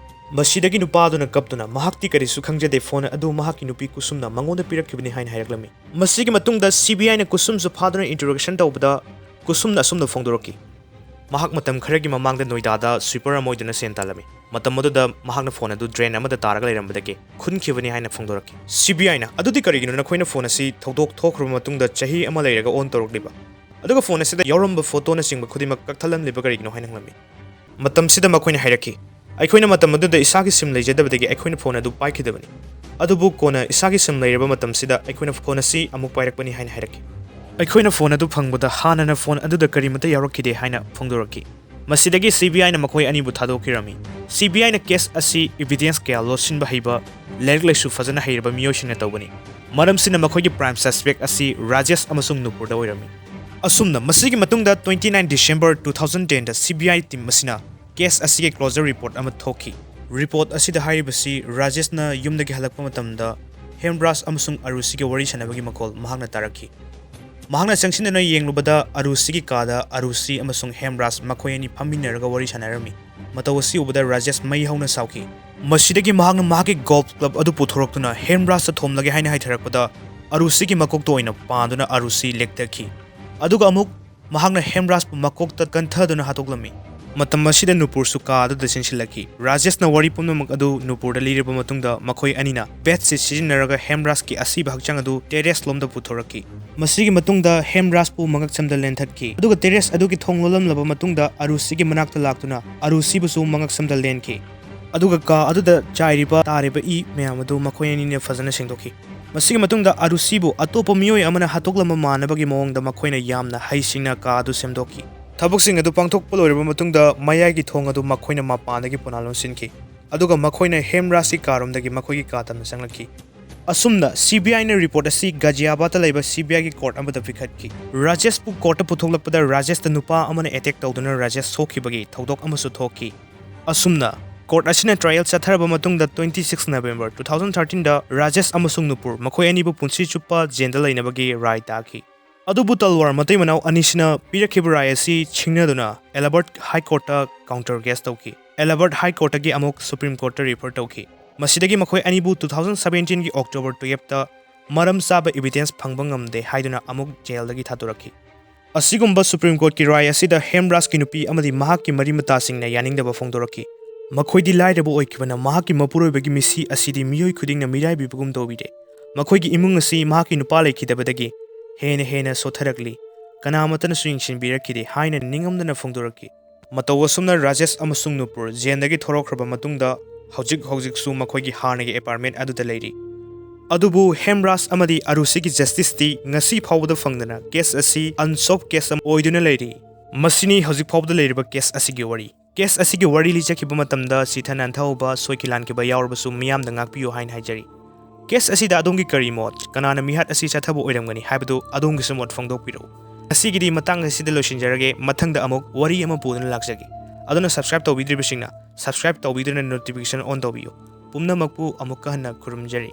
ꯃꯁꯤꯗꯒꯤ ꯅꯨꯄꯥ ꯑꯗꯨꯅ ꯀꯞꯇꯨꯅ ꯃꯍꯥꯛꯇꯤ ꯀꯔꯤꯁꯨ ꯈꯪꯖꯗꯦ, ꯐꯣꯟ ꯑꯗꯨ ꯃꯍꯥꯛꯀꯤ ꯅꯨꯄꯤ ꯀꯨꯁꯨꯝꯅ ꯃꯉꯣꯟꯗ ꯄꯤꯔꯛꯈꯤꯕꯅꯤ ꯍꯥꯏꯅ ꯍꯥꯏꯔꯛꯂꯝꯃꯤ꯫ ꯃꯁꯤꯒꯤ ꯃꯇꯨꯡꯗ ꯁꯤ ꯕꯤ ꯑꯥꯏꯅ ꯀꯨꯁꯨꯝꯁꯨ ꯐꯥꯗꯨꯅ ꯏꯟꯇꯔꯣꯒꯦꯁꯟ ꯇꯧꯕꯗ ꯀꯨꯁꯨꯝꯅ ꯑꯁꯨꯝꯅ ꯐꯣꯡꯗꯣꯔꯛꯈꯤ꯫ ꯃꯍꯥꯛ ꯃꯇꯝ ꯈꯔꯒꯤ ꯃꯃꯥꯡꯗ ꯅꯣꯏꯗꯥꯗ ꯁ꯭ꯋꯤꯄꯔ ꯑꯃ ꯑꯣꯏꯗꯨꯅ ꯁꯦꯟ ꯇꯥꯜꯂꯝꯃꯤ꯫ ꯃꯇꯝ ꯑꯗꯨꯗ ꯃꯍꯥꯛꯅ ꯐꯣꯟ ꯑꯗꯨ ꯗ꯭ꯔꯦꯟ ꯑꯃꯗ ꯇꯥꯔꯒ ꯂꯩꯔꯝꯕꯗꯒꯤ ꯈꯨꯟꯈꯤꯕꯅꯤ ꯍꯥꯏꯅ ꯐꯣꯡꯗꯣꯔꯛꯈꯤ꯫ ꯁꯤ ꯕꯤ ꯑꯥꯏꯅ, "ꯑꯗꯨꯗꯤ ꯀꯔꯤꯒꯤꯅꯣ ꯅꯈꯣꯏꯅ ꯐꯣꯟ ꯑꯁꯤ ꯊꯧꯗꯣꯛ ꯊꯣꯛꯈ꯭ꯔꯕ ꯃꯇꯨꯡꯗ ꯆꯍꯤ ꯑꯃ ꯂꯩꯔꯒ ꯑꯣꯟ ꯇꯧꯔꯛꯂꯤꯕ? ꯑꯗꯨꯒ ꯐꯣꯟ ꯑꯁꯤꯗ ꯌꯥꯎꯔꯝꯕ ꯐꯣꯇꯣꯅꯆꯤꯡꯕ ꯈꯨꯗꯤꯡꯃꯛ ꯀꯛꯊꯠꯂꯝꯂꯤꯕ ꯀꯔꯤꯒꯤꯅꯣ?" ꯍꯥꯏꯅ ꯍꯪꯂꯝꯃꯤ꯫ ꯃꯇꯝꯁꯤꯗ ꯃꯈꯣꯏꯅ ꯍꯥꯏꯔꯛꯈꯤ, "ꯑꯩꯈꯣꯏꯅ ꯃꯇꯝ ꯑꯗꯨꯗ ꯏꯁꯥꯒꯤ ꯁꯤꯝ ꯂꯩꯖꯗꯕꯗꯒꯤ ꯑꯩꯈꯣꯏꯅ ꯐꯣꯟ ꯑꯗꯨ ꯄꯥꯏꯈꯤꯗꯕꯅꯤ꯫ ꯑꯗꯨꯕꯨ ꯀꯣꯟꯅ ꯏꯁꯥꯒꯤ ꯁꯤꯝ ꯂꯩꯔꯕ ꯃꯇꯝꯁꯤꯗ ꯑꯩꯈꯣꯏꯅ ꯐꯣꯟ ꯑꯁꯤ ꯑꯃꯨꯛ ꯄꯥꯏꯔꯛꯄꯅꯤ" ꯍꯥꯏꯅ ꯍꯥꯏꯔꯛꯈꯤ꯫ ꯑꯩꯈꯣꯏꯅ ꯐꯣꯟ ꯑꯗꯨ ꯐꯪꯕꯗ ꯍꯥꯟꯅꯅ ꯐꯣꯟ ꯑꯗꯨꯗ ꯀꯔꯤꯃꯠꯇ ꯌꯥꯎꯔꯛꯈꯤꯗꯦ ꯍꯥꯏꯅ ꯐꯣꯡꯗꯣꯔꯛꯈꯤ꯫ ꯃꯁꯤꯗꯒꯤ ꯁꯤ ꯕꯤ ꯑꯥꯏꯅ ꯃꯈꯣꯏ ꯑꯅꯤꯕꯨ ꯊꯥꯗꯣꯛꯈꯤꯔꯝꯃꯤ꯫ ꯁꯤ ꯕꯤ ꯑꯥꯏꯅ ꯀꯦꯁ ꯑꯁꯤ ꯏꯚꯤꯗꯦꯟꯁ ꯀꯌꯥ ꯂꯣꯠꯁꯤꯟꯕ ꯍꯩꯕ, ꯂꯥꯏꯔꯤꯛ ꯂꯥꯏꯁꯨ ꯐꯖꯅ ꯍꯩꯔꯕ ꯃꯤꯑꯣꯏꯁꯤꯡꯅ ꯇꯧꯕꯅꯤ꯫ ꯃꯔꯝꯁꯤꯅ ꯃꯈꯣꯏꯒꯤ ꯄ꯭ꯔꯥꯏꯝ ꯁꯁꯄꯦꯛ ꯑꯁꯤ ꯔꯥꯖꯦꯁ ꯑꯃꯁꯨꯡ ꯅꯨꯄꯨꯔꯗ ꯑꯣꯏꯔꯝꯃꯤ꯫ ꯑꯁꯨꯝꯅ ꯃꯁꯤꯒꯤ ꯃꯇꯨꯡꯗ twenty nine December two thousand ten ꯗ ꯁꯤ ꯕꯤ ꯑꯥꯏ ꯇꯤꯝ ꯑꯁꯤꯅ ꯀꯦꯁ ꯑꯁꯤꯒꯤ ꯀ꯭ꯂꯣꯖꯔ ꯔꯤꯄꯣꯔꯠ ꯑꯃ ꯊꯣꯛꯈꯤ꯫ ꯔꯤꯄꯣꯔꯠ ꯑꯁꯤꯗ ꯍꯥꯏꯔꯤꯕꯁꯤ ꯔꯥꯖꯦꯁꯅ ꯌꯨꯝꯗꯒꯤ ꯍꯜꯂꯛꯄ ꯃꯇꯝꯗ ꯍꯦꯝꯔꯥꯖ ꯑꯃꯁꯨꯡ ꯑꯔꯨꯁꯤꯒ ꯋꯥꯔꯤ ꯁꯥꯟꯅꯕꯒꯤ ꯃꯈꯣꯜ ꯃꯍꯥꯛꯅ ꯇꯥꯔꯛꯈꯤ꯫ ꯃꯍꯥꯛꯅ ꯆꯪꯁꯤꯟꯗꯨꯅ ꯌꯦꯡꯂꯨꯕꯗ ꯑꯔꯨꯁꯤꯒꯤ ꯀꯥꯗ ꯑꯔꯨꯁꯤ ꯑꯃꯁꯨꯡ ꯍꯦꯝꯔꯥꯖ ꯃꯈꯣꯏ ꯑꯅꯤ ꯐꯝꯃꯤꯟꯅꯔꯒ ꯋꯥꯔꯤ ꯁꯥꯟꯅꯔꯝꯃꯤ꯫ ꯃꯇꯧ ꯑꯁꯤ ꯎꯕꯗ ꯔꯥꯖꯦꯁ ꯃꯩ ꯍꯧꯅ ꯁꯥꯎꯈꯤ꯫ ꯃꯁꯤꯗꯒꯤ ꯃꯍꯥꯛꯅ ꯃꯍꯥꯛꯀꯤ ꯒꯣꯜꯐ ꯀ꯭ꯂꯕ ꯑꯗꯨ ꯄꯨꯊꯣꯔꯛꯇꯨꯅ ꯍꯦꯝꯔꯥꯖꯇ ꯊꯣꯝꯂꯒꯦ ꯍꯥꯏꯅ ꯍꯥꯏꯊꯔꯛꯄꯗ ꯑꯔꯨꯁꯤꯒꯤ ꯃꯀꯣꯛꯇ ꯑꯣꯏꯅ ꯄꯥꯟꯗꯨꯅ ꯑꯔꯨꯁꯤ ꯂꯦꯛꯊꯈꯤ꯫ ꯑꯗꯨꯒ ꯑꯃꯨꯛ ꯃꯍꯥꯛꯅ ꯍꯦꯝꯔꯥꯖꯄꯨ ꯃꯀꯣꯛꯇ ꯀꯟꯊꯗꯨꯅ ꯍꯥꯠꯇꯣꯛꯂꯝꯃꯤ꯫ ꯃꯇꯝ ꯑꯁꯤꯗ ꯅꯨꯄꯨꯔꯁꯨ ꯀꯥ ꯑꯗꯨꯗ ꯆꯦꯟꯁꯤꯜꯂꯛꯈꯤ꯫ ꯔꯥꯖꯦꯁꯅ ꯋꯥꯔꯤ ꯄꯨꯝꯅꯃꯛ ꯑꯗꯨ ꯅꯨꯄꯨꯔꯗ ꯂꯤꯔꯕ ꯃꯇꯨꯡꯗ ꯃꯈꯣꯏ ꯑꯅꯤꯅ ꯕꯦꯠꯁꯤꯠ ꯁꯤꯖꯤꯟꯅꯔꯒ ꯍꯦꯝꯔꯥꯖꯀꯤ ꯑꯁꯤꯕ ꯍꯛꯆꯥꯡ ꯑꯗꯨ ꯇꯦꯔꯦꯁ ꯂꯣꯝꯗ ꯄꯨꯊꯣꯔꯛꯈꯤ꯫ ꯃꯁꯤꯒꯤ ꯃꯇꯨꯡꯗ ꯍꯦꯝꯔꯥꯖꯄꯨ ꯃꯉꯛꯁꯝꯗ ꯂꯦꯟꯊꯠꯈꯤ꯫ ꯑꯗꯨꯒ ꯇꯦꯔꯦꯁ ꯑꯗꯨꯒꯤ ꯊꯣꯡ ꯂꯣꯜꯂꯝꯂꯕ ꯃꯇꯨꯡꯗ ꯑꯔꯨꯁꯤꯒꯤ ꯃꯅꯥꯛꯇ ꯂꯥꯛꯇꯨꯅ ꯑꯔꯨꯁꯤꯕꯨꯁꯨ ꯃꯉꯛꯁꯝꯗ ꯂꯦꯟꯈꯤ꯫ ꯑꯗꯨꯒ ꯀꯥ ꯑꯗꯨꯗ ꯆꯥꯏꯔꯤꯕ ꯇꯥꯔꯤꯕ ꯏ ꯃꯌꯥꯝ ꯑꯗꯨ ꯃꯈꯣꯏ ꯑꯅꯤꯅ ꯐꯖꯅ ꯁꯦꯡꯗꯣꯛꯈꯤ꯫ ꯃꯁꯤꯒꯤ ꯃꯇꯨꯡꯗ ꯑꯔꯨꯁꯤꯕꯨ ꯑꯇꯣꯞꯄ ꯃꯤꯑꯣꯏ ꯑꯃꯅ ꯍꯥꯠꯇꯣꯛꯂꯝꯕ ꯃꯥꯟꯅꯕꯒꯤ ꯃꯑꯣꯡꯗ ꯃꯈꯣꯏꯅ ꯌꯥꯝꯅ ꯍꯩꯁꯤꯡꯅ ꯀꯥ ꯑꯗꯨ ꯁꯦꯝꯗꯣꯛꯈꯤ꯫ ꯊꯕꯛꯁꯤꯡ ꯑꯗꯨ ꯄꯥꯡꯊꯣꯛꯄ ꯂꯣꯏꯔꯕ ꯃꯇꯨꯡꯗ ꯃꯌꯥꯏꯒꯤ ꯊꯣꯡ ꯑꯗꯨ ꯃꯈꯣꯏꯅ ꯃꯄꯥꯟꯗꯒꯤ ꯄꯨꯅꯥ ꯂꯣꯟꯁꯤꯟꯈꯤ꯫ ꯑꯗꯨꯒ ꯃꯈꯣꯏꯅ ꯍꯦꯝꯔꯥꯖꯀꯤ ꯀꯥꯔꯣꯝꯗꯒꯤ ꯃꯈꯣꯏꯒꯤ ꯀꯥ ꯇꯝꯅ ꯆꯪꯂꯛꯈꯤ꯫ ꯑꯁꯨꯝꯅ ꯁꯤ ꯕꯤ ꯑꯥꯏꯅ ꯔꯤꯄꯣꯔꯠ ꯑꯁꯤ ꯒꯥꯖꯤꯌꯥꯕꯥꯗꯇ ꯂꯩꯕ ꯁꯤ ꯕꯤ ꯑꯥꯏꯒꯤ ꯀꯣꯔꯠ ꯑꯃꯗ ꯄꯤꯈꯠꯈꯤ꯫ ꯔꯥꯖꯦꯁꯄꯨ ꯀꯣꯔꯠꯇ ꯄꯨꯊꯣꯛꯂꯛꯄꯗ ꯔꯥꯖꯦꯁꯇ ꯅꯨꯄꯥ ꯑꯃꯅ ꯑꯦꯇꯦꯛ ꯇꯧꯗꯨꯅ ꯔꯥꯖꯦꯁ ꯁꯣꯛꯈꯤꯕꯒꯤ ꯊꯧꯗꯣꯛ ꯑꯃꯁꯨ ꯊꯣꯛꯈꯤ꯫ ꯑꯁꯨꯝꯅ ꯀꯣꯔꯠ ꯑꯁꯤꯅ ꯇ꯭ꯔꯥꯏꯌꯦꯜ ꯆꯠꯊꯔꯕ ꯃꯇꯨꯡꯗ twenty six November two thousand thirteen ꯗ ꯔꯥꯖꯦꯁ ꯑꯃꯁꯨꯡ ꯅꯨꯄꯨꯔ ꯃꯈꯣꯏ ꯑꯅꯤꯕꯨ ꯄꯨꯟꯁꯤ ꯆꯨꯞꯄ ꯖꯦꯜꯗ ꯂꯩꯅꯕꯒꯤ ꯔꯥꯏ ꯇꯥꯈꯤ꯫ ꯑꯗꯨꯕꯨ ꯇꯜꯋꯥꯔ ꯃꯇꯩ ꯃꯅꯥꯎ ꯑꯅꯤꯁꯤꯅ ꯄꯤꯔꯛꯈꯤꯕ ꯔꯥꯏ ꯑꯁꯤ ꯁꯤꯡꯅꯗꯨꯅ ꯑꯦꯂꯥꯍꯥꯕꯥꯗ ꯍꯥꯏ ꯀꯣꯔꯠꯇ ꯀꯥꯎꯟꯇꯔ ꯀꯦꯁ ꯇꯧꯈꯤ꯫ ꯑꯦꯂꯥꯍꯥꯕꯥꯗ ꯍꯥꯏ ꯀꯣꯔꯠꯇꯒꯤ ꯑꯃꯨꯛ ꯁꯨꯄ꯭ꯔꯤꯝ ꯀꯣꯔꯠꯇ ꯔꯤꯐꯔ ꯇꯧꯈꯤ꯫ ꯃꯁꯤꯗꯒꯤ ꯃꯈꯣꯏ ꯑꯅꯤꯕꯨ two thousand seventeen ꯒꯤ October twelve ꯇ ꯃꯔꯝ ꯆꯥꯕ ꯏꯚꯤꯗꯦꯟꯁ ꯐꯪꯕ ꯉꯝꯗꯦ ꯍꯥꯏꯗꯨꯅ ꯑꯃꯨꯛ ꯖꯦꯜꯗꯒꯤ ꯊꯥꯗꯣꯔꯛꯈꯤ꯫ ꯑꯁꯤꯒꯨꯝꯕ ꯁꯨꯄ꯭ꯔꯤꯝ ꯀꯣꯔꯠꯀꯤ ꯔꯥꯏ ꯑꯁꯤꯗ ꯍꯦꯝꯔꯥꯖꯀꯤ ꯅꯨꯄꯤ ꯑꯃꯗꯤ ꯃꯍꯥꯛꯀꯤ ꯃꯔꯤ ꯃꯇꯥꯁꯤꯡꯅ ꯌꯥꯅꯤꯡꯗꯕ ꯐꯣꯡꯗꯣꯔꯛꯈꯤ꯫ ꯃꯈꯣꯏꯗꯤ ꯂꯥꯏꯔꯕ ꯑꯣꯏꯈꯤꯕꯅ ꯃꯍꯥꯛꯀꯤ ꯃꯄꯨꯔꯣꯏꯕꯒꯤ ꯃꯤꯁꯤ ꯑꯁꯤꯗꯤ ꯃꯤꯑꯣꯏ ꯈꯨꯗꯤꯡꯅ ꯃꯤꯔꯥꯏꯕꯤꯕꯒꯨꯝ ꯇꯧꯕꯤꯔꯦ꯫ ꯃꯈꯣꯏꯒꯤ ꯏꯃꯨꯡ ꯑꯁꯤ ꯃꯍꯥꯛꯀꯤ ꯅꯨꯄꯥ ꯂꯩꯈꯤꯗꯕꯗꯒꯤ ꯍꯦꯟꯅ ꯍꯦꯟꯅ ꯁꯣꯠꯊꯔꯛꯂꯤ꯫ ꯀꯅꯥꯃꯠꯇꯅꯁꯨ ꯌꯦꯡꯁꯤꯟꯕꯤꯔꯛꯈꯤꯗꯦ ꯍꯥꯏꯅ ꯅꯤꯡꯉꯝꯗꯅ ꯐꯣꯡꯗꯣꯔꯛꯈꯤ꯫ ꯃꯇꯧ ꯑꯁꯨꯝꯅ ꯔꯥꯖꯦꯁ ꯑꯃꯁꯨꯡ ꯅꯨꯄꯨꯔ ꯖꯦꯜꯗꯒꯤ ꯊꯣꯔꯛꯈ꯭ꯔꯕ ꯃꯇꯨꯡꯗ ꯍꯧꯖꯤꯛ ꯍꯧꯖꯤꯛꯁꯨ ꯃꯈꯣꯏꯒꯤ ꯍꯥꯟꯅꯒꯤ ꯑꯦꯄꯥꯔꯠꯃꯦꯟ ꯑꯗꯨꯗ ꯂꯩꯔꯤ꯫ ꯑꯗꯨꯕꯨ ꯍꯦꯝꯔꯥꯖ ꯑꯃꯗꯤ ꯑꯔꯨꯁꯤꯒꯤ ꯖꯁꯇꯤꯁꯇꯤ ꯉꯁꯤ ꯐꯥꯎꯕꯗ ꯐꯪꯗꯅ ꯀꯦꯁ ꯑꯁꯤ ꯑꯟꯁꯣꯜꯚ ꯀꯦꯁ ꯑꯃ ꯑꯣꯏꯗꯨꯅ ꯂꯩꯔꯤ꯫ ꯃꯁꯤꯅꯤ ꯍꯧꯖꯤꯛ ꯐꯥꯎꯕꯗ ꯂꯩꯔꯤꯕ ꯀꯦꯁ ꯑꯁꯤꯒꯤ ꯋꯥꯔꯤ꯫ ꯀꯦꯁ ꯑꯁꯤꯒꯤ ꯋꯥꯔꯤ ꯂꯤꯖꯈꯤꯕ ꯃꯇꯝꯗ ꯁꯤꯊ ꯅꯥꯟꯊꯍꯧꯕ, ꯁꯣꯏꯈꯤ ꯂꯥꯟꯈꯤꯕ ꯌꯥꯎꯔꯕꯁꯨ ꯃꯤꯌꯥꯝꯗ ꯉꯥꯛꯄꯤꯌꯨ ꯍꯥꯏꯅ ꯍꯥꯏꯖꯔꯤ꯫ ꯀꯦꯁ ꯑꯁꯤꯗ ꯑꯗꯣꯝꯒꯤ ꯀꯔꯤ ꯃꯣꯠ, ꯀꯅꯥꯅ ꯃꯤꯍꯥꯠ ꯑꯁꯤ ꯆꯠꯊꯕ ꯑꯣꯏꯔꯝꯒꯅꯤ ꯍꯥꯏꯕꯗꯨ ꯑꯗꯣꯝꯒꯤꯁꯨ ꯃꯣꯠ ꯐꯣꯡꯗꯣꯛꯄꯤꯔꯛꯎ꯫ ꯉꯁꯤꯒꯤꯗꯤ ꯃꯇꯥꯡ ꯑꯁꯤꯗ ꯂꯣꯏꯁꯤꯟꯖꯔꯒꯦ, ꯃꯊꯪꯗ ꯑꯃꯨꯛ ꯋꯥꯔꯤ ꯑꯃ ꯄꯨꯗꯨꯅ ꯂꯥꯛꯆꯒꯦ꯫ ꯑꯗꯨꯅ subscribe ꯇꯧꯕꯤꯗ꯭ꯔꯤꯕꯁꯤꯡꯅ subscribe ꯇꯧꯕꯤꯗꯨꯅ notification on ꯇꯧꯕꯤꯌꯨ꯫ ꯄꯨꯝꯅꯃꯛꯄꯨ ꯑꯃꯨꯛꯀ ꯍꯟꯅ ꯈꯨꯔꯨꯝꯖꯔꯤ꯫